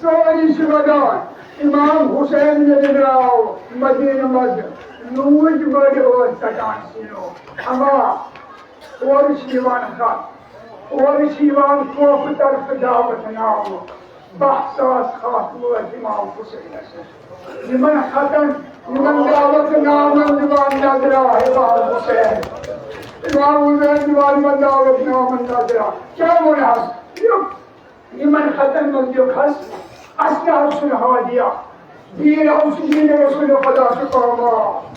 سٲری چھِ وَدان، امام حسین ییٚلہِ درٛاو مدینہٕ منٛزٕ، لوٗکھ بٔڑۍ ٲسۍ ژَٹان سیٖنو۔ اَما اورٕ چھِ یِوان خط، اورٕ چھِ یِوان کوفہٕ طرفہٕ دعوت نامہٕ۔ باہ ساس خط وٲتۍ امام حسینس۔ یِمن خطن، یِمن دعوت نامن دِوان نظرا امام حسین۔ امام حسین دِوان یِمن دعوت نامن نظرا۔ کیٛاہ ووٚنہس؟ یِمن خطن منٛز لیوٚکھس، اَسہِ تہِ حظ چھُنہٕ ہادیہ، دیٖن حظ چھُ دیٖن رسول خدا چھُ پامال،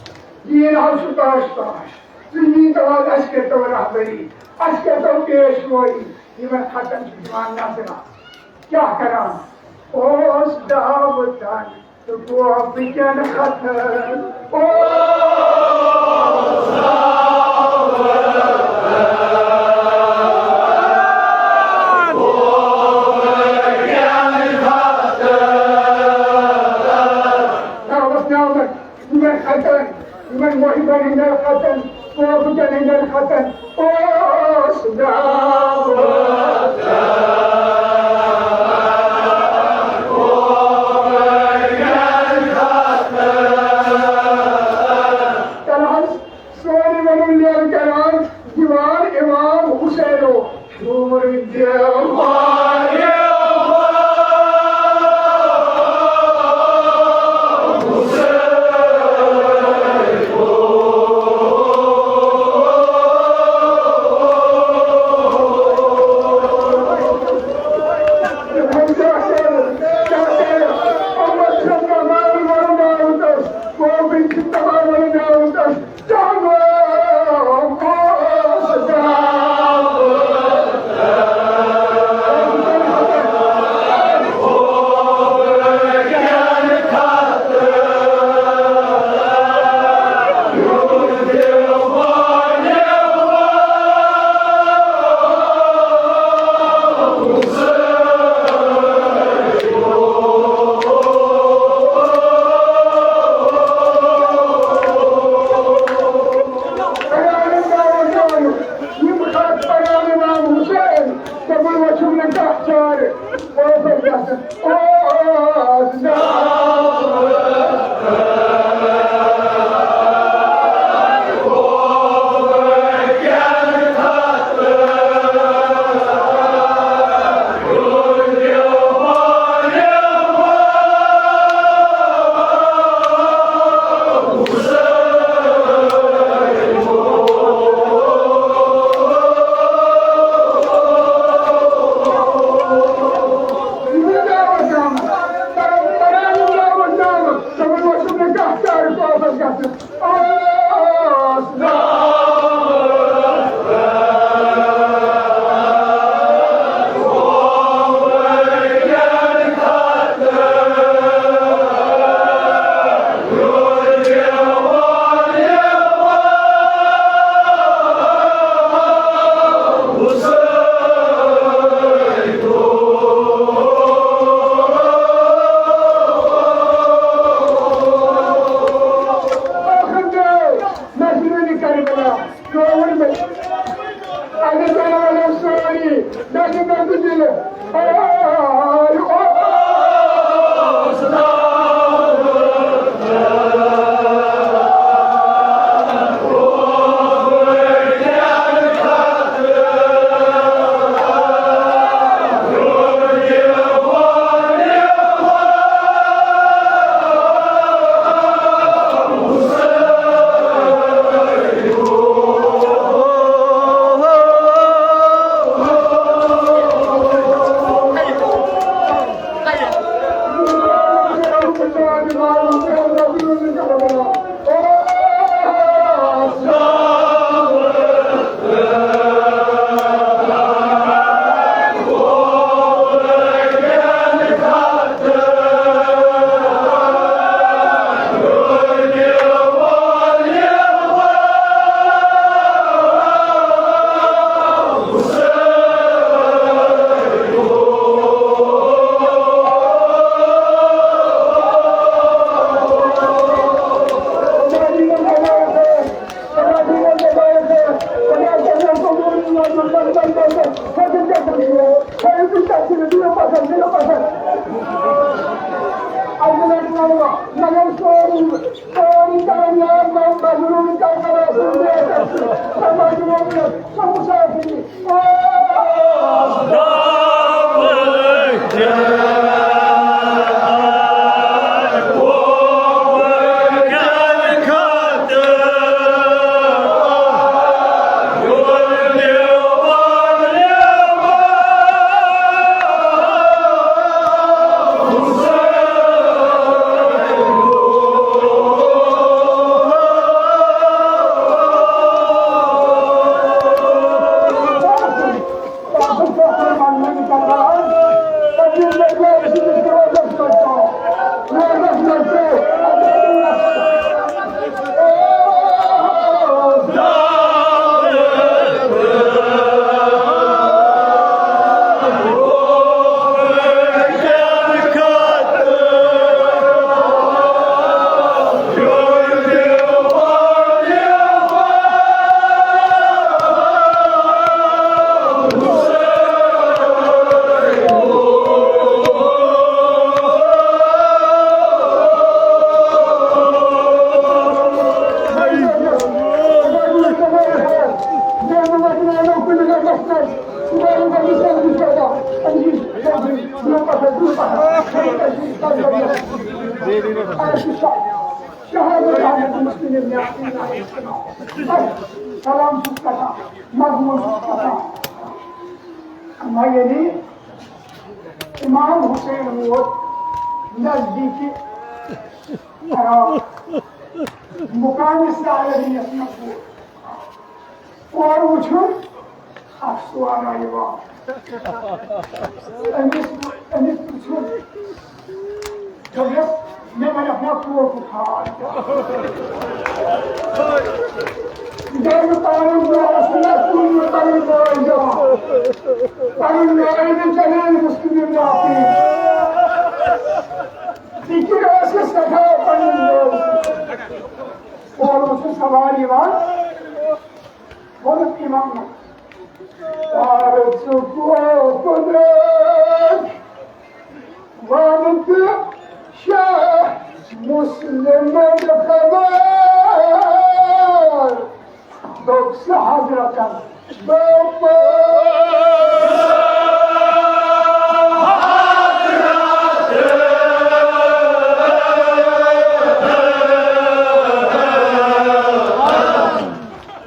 دیٖن حظ چھُ تاش تاش، ژٕ یی تو حظ، اَسہِ کٔرۍ تو رہبری، اَسہِ کٔرۍ تو پیشوٲیی۔ یِمن خطن چھُ دِوان نظرا، کیٛاہ کران؟ اوس دعوتن تہٕ گوٚو بہٕ کٮ۪ن خطن۔ او دعوت نامن، یِمن خطن، یِمن محبن ہٕنٛدٮ۪ن خطن، صحابہٕ کٮ۪ن ہٕنٛدٮ۪ن خطن اوس دعوت۔ تَلہٕ حظ، سورُے وَنُن لیل کران، دِوان امام حسینو۔ یِم خط پران امام حسین، دوٚپُن، وۄنۍ چھُم نہٕ کانٛہہ چارٕ، اوسُس گژھُن۔ اوس اگر تۄہہِ وَنو سٲری، مےٚ چھِ مےٚ تہِ دِلہٕ۔ آے، او۔ شہادت حضرت مسلم ابن عقیل علیہ السلام۔ سلام چھُس کران، مضموٗن چھُس کران۔ وۄنۍ ییٚلہِ امام حسین ووت نزدیٖکہِ عراق، مقامِ سالریس منٛز ووت، اورٕ وٕچھُن، اکھ سوال آو یِوان۔ أمِس، أمِس پرٛژھُن، دوٚپنَس، مےٚ وَنَکھ نا کوکُک حال۔ ییٚلہِ پَنُن دوست مےٚ سُنٛد پَنُن بٲے دِوان، پَنُن مٲلۍ تہِ چَلان مسلم باقٕے۔ فِکِر ٲسٕس سٮ۪ٹھاہ پَنُن دوست۔ اورٕ وٕچھُن سوال یِوان۔ ووٚنُکھ اِمامَن، "وارٕ ژٕ کوکُن وَن تہٕ شاہ مُسلِمَن خبر؟" دوٚپ سُہ حضرتَن، دوٚپُن،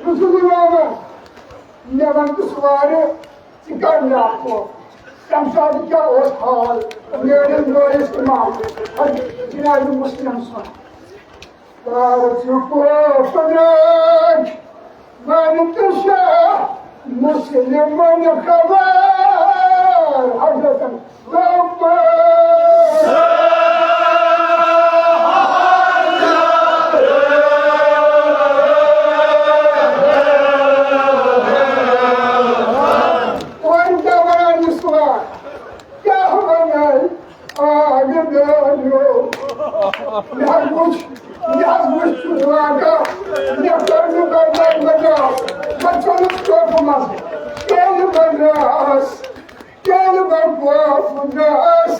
رسول اللہ، مےٚ وَن تہٕ سُہ وارٕ، ژٕ کَر مےٚ اَتھ کوٚر؟ تَمہِ ساتہٕ کیٛاہ اوس حال میٛٲنِس مٲلِس اِمام حضرت جناب مسلم سُنٛد؟ کر ژٕ کوپنک، وَن تہٕ شاہ مسلمن خبر۔ حضرتن وۄنۍ کیٛاہ وَنان یہِ سوال؟ کیٛاہ وَنان؟ آ، مےٚ میٛٲنیو۔ مےٚ حظ وُچھ، مےٚ حظ وُچھ سُہ واقعہ۔ مےٚ کٔر نہٕ برداشت برداشت۔ بہٕ ژوٚلُس ٹوپہٕ منٛز۔ ناس، تیٚلہِ بہٕ گوٚو ناس۔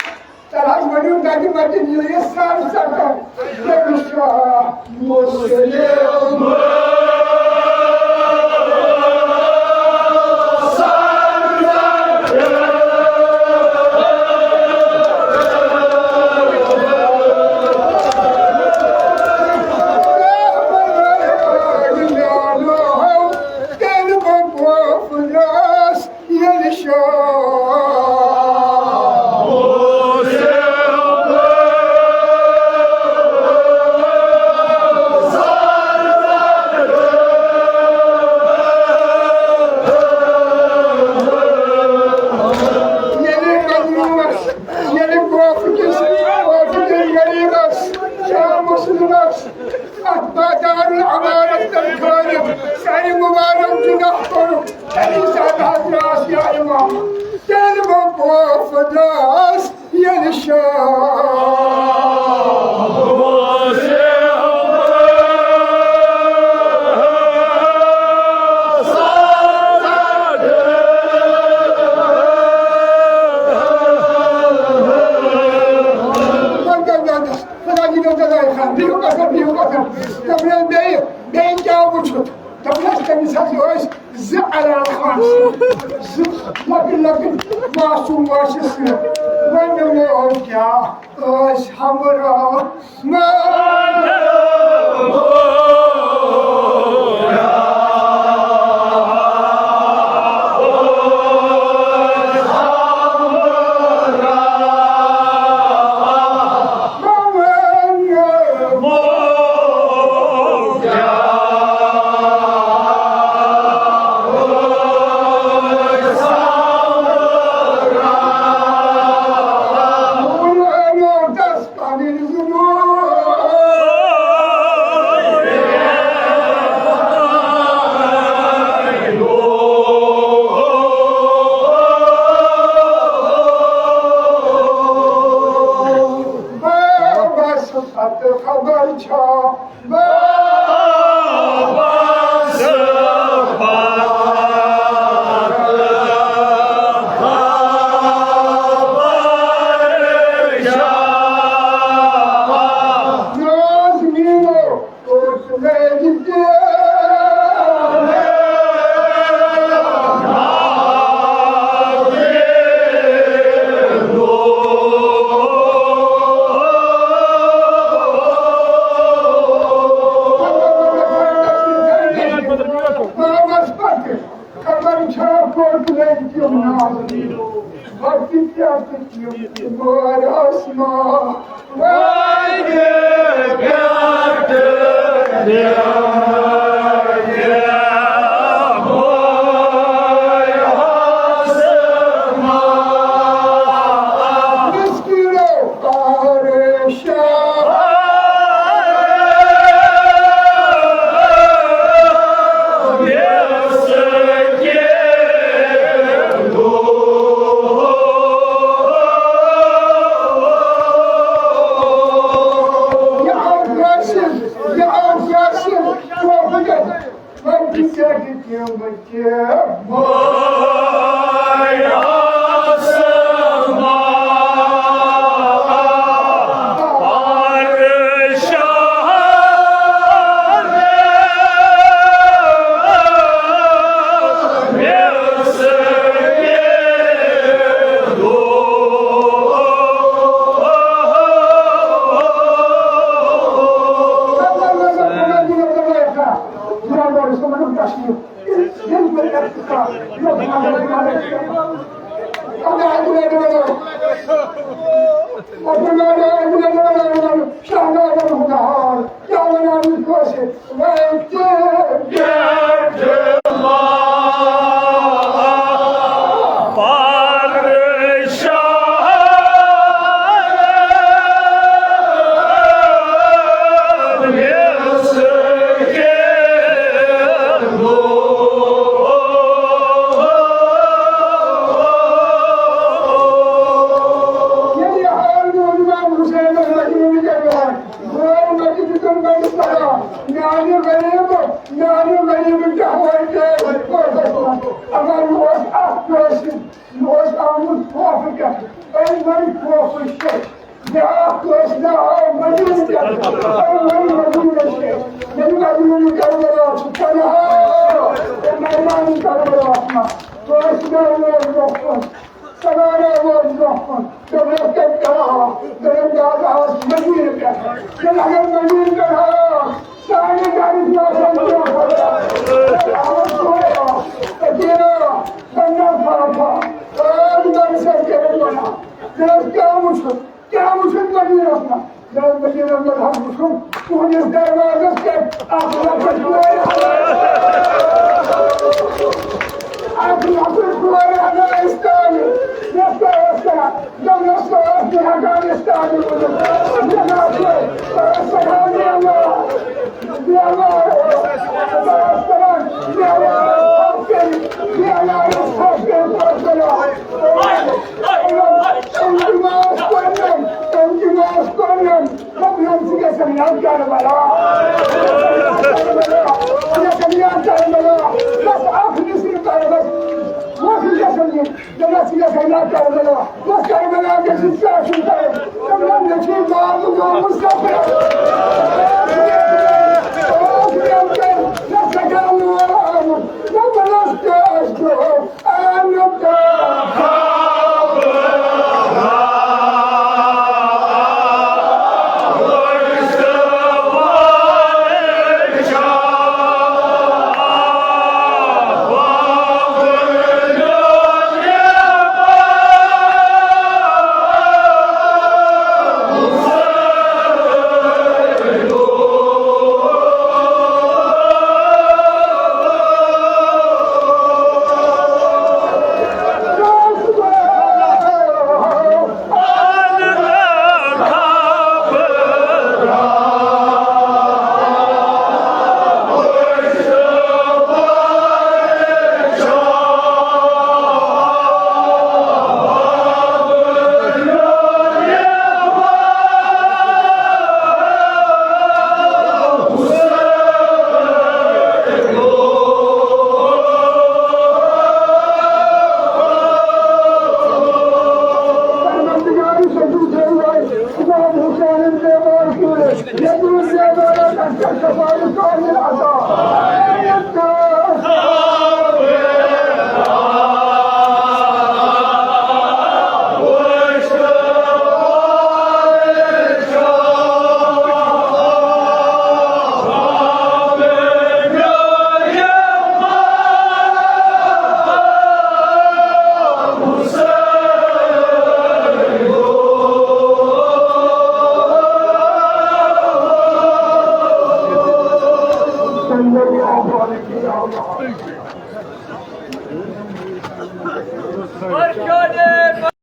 تَلہٕ حظ ؤنِو، دَگہِ مَتہِ ییٚلہِ یہِ سَر سَر کَرِ، تٔمِس چھُ آ مُسلِم۔ تیٚلہِ بہٕ گوٚو ناس۔ ییٚلہِ شاہ ییٚلہِ بدروس، ییٚلہِ کوفہٕ کِس، کوفہٕ کِس غریٖبس، شاہ مُسلِمس، اتھ بادار العمارت تل کھٲلِتھ سارِ مُبارک جُناح کوٚرُکھ۔ علی صاحب حضرات یا امام، تیٚلہِ وۄنۍ کوفہٕ دراس ییٚلہِ شاہ۔ خۄدا دِیِو تۄہہِ خیر۔ بِہِو پَتھَر، بِہِو پَتھَر۔ دوٚپمَس، بیٚیہِ، بیٚیہِ کیٛاہ وٕچھُتھ؟ دوٚپمَس، تٔمِس حظ ٲسۍ زٕ عیال خان، زٕ لۄکٕٹۍ لۄکٕٹۍ معصوٗم ٲسِس سۭتۍ۔ وۄنۍ دوٚپمو، کیٛاہ ٲسۍ ہمراہ؟ بس پتہٕ خبر چھا؟ بس پتہٕ خبر چھا؟ ناز میٖنو۔ خبر چھا کوٚت لٔگۍ تِم ناز؟ وقت کیٛاہ تہٕ تِم مٲرۍ آسمان۔ وَتہِ پٮ۪ٹھ تِم مٲرۍ آسمان۔ مِسکیٖنو پریشان۔ میانہِ غریب، میانہِ غریب کیٛاہ وَنہِ؟ اگر اوس اکھ ٲسِتھ، یہِ اوس آمُت خوفہٕ پٮ۪ٹھ، أمۍ ؤنۍ خوفہٕ چھِ۔ بیٛاکھ ٲسۍ نہٕ آو مدیٖنہٕ پٮ۪ٹھ، أمۍ ؤنۍ مدیٖنہٕ چھِ۔ ییٚلہِ مدیٖنہٕ کربلا چھُ پناہ، تہٕ میدانِ کربلاہَس منٛز ٲسۍ نہٕ وول برٛونٛہہ کُن، سوارا وول برٛونٛہہ کُن، دوٚپُن، "کَتہِ کرو؟" دوٚپُن، "بہٕ حظ آس مدیٖنہٕ پٮ۪ٹھ۔" ییٚلہِ اگر مدیٖنہٕ پٮ۪ٹھ آو، سانہِ گرِ چھِ آسان برٛونٛہہ کُن۔ آو ژورے آس، تہٕ تیٖرا، بنٛگا پھاپھا، ٲٹھ گرِ سۭتۍ کٔرِتھ وَنان۔ مےٚ ٲس کیٛاہ وٕچھُن؟ کیٛاہ وٕچھُن مدیٖنَس منٛز؟ مےٚ ٲس مدیٖنَس منٛز حظ وٕچھُن، تُہٕنٛدِس دروازَس پٮ۪ٹھ اَکھ لۄکٕٹ کورِ اَنان۔ اَکھ لۄکٕٹ کورِ اَنان اِستانہِ۔ مےٚ کیٛاہ ٲس کَران؟ دوٚپمَس، سُہ ٲس نہٕ ہٮ۪کان اِستانہِ وٕچھِتھ۔ مےٚ دوٚپ، سُہ ٲس سٮ۪ٹھاہ بے وار۔ بے وار ٲس۔ سُہ ٲس کَران بے وار ٲس تھَپھ کٔرِتھ۔ بے وار ٲس تھَپھ کٔرِتھ پَتھ کَران۔ تٔمۍ تہِ ما اوس پَرنَے، تٔمۍ تہِ ما اوس پَرنَے۔ دوٚپنَم، ژٕ گژھَکھ نہ کربلا۔ ژٕ گژھَکھ نہ کربلا۔ بس اَکھ نصرت کر بس۔ وۄنۍ گژھَن یہِ۔ دوٚپنَس، ژٕ گژھَکھ نہ کربلا۔ بس کربلا گژھِ ژےٚ آسُن کرُن۔ دوٚپنَم، مےٚ چھُے باب گوٚمُت سفر۔ مےٚ سٮ۪ٹھاہ لول آمُت۔ دوٚپنَس، کیٛاہ آسہِ؟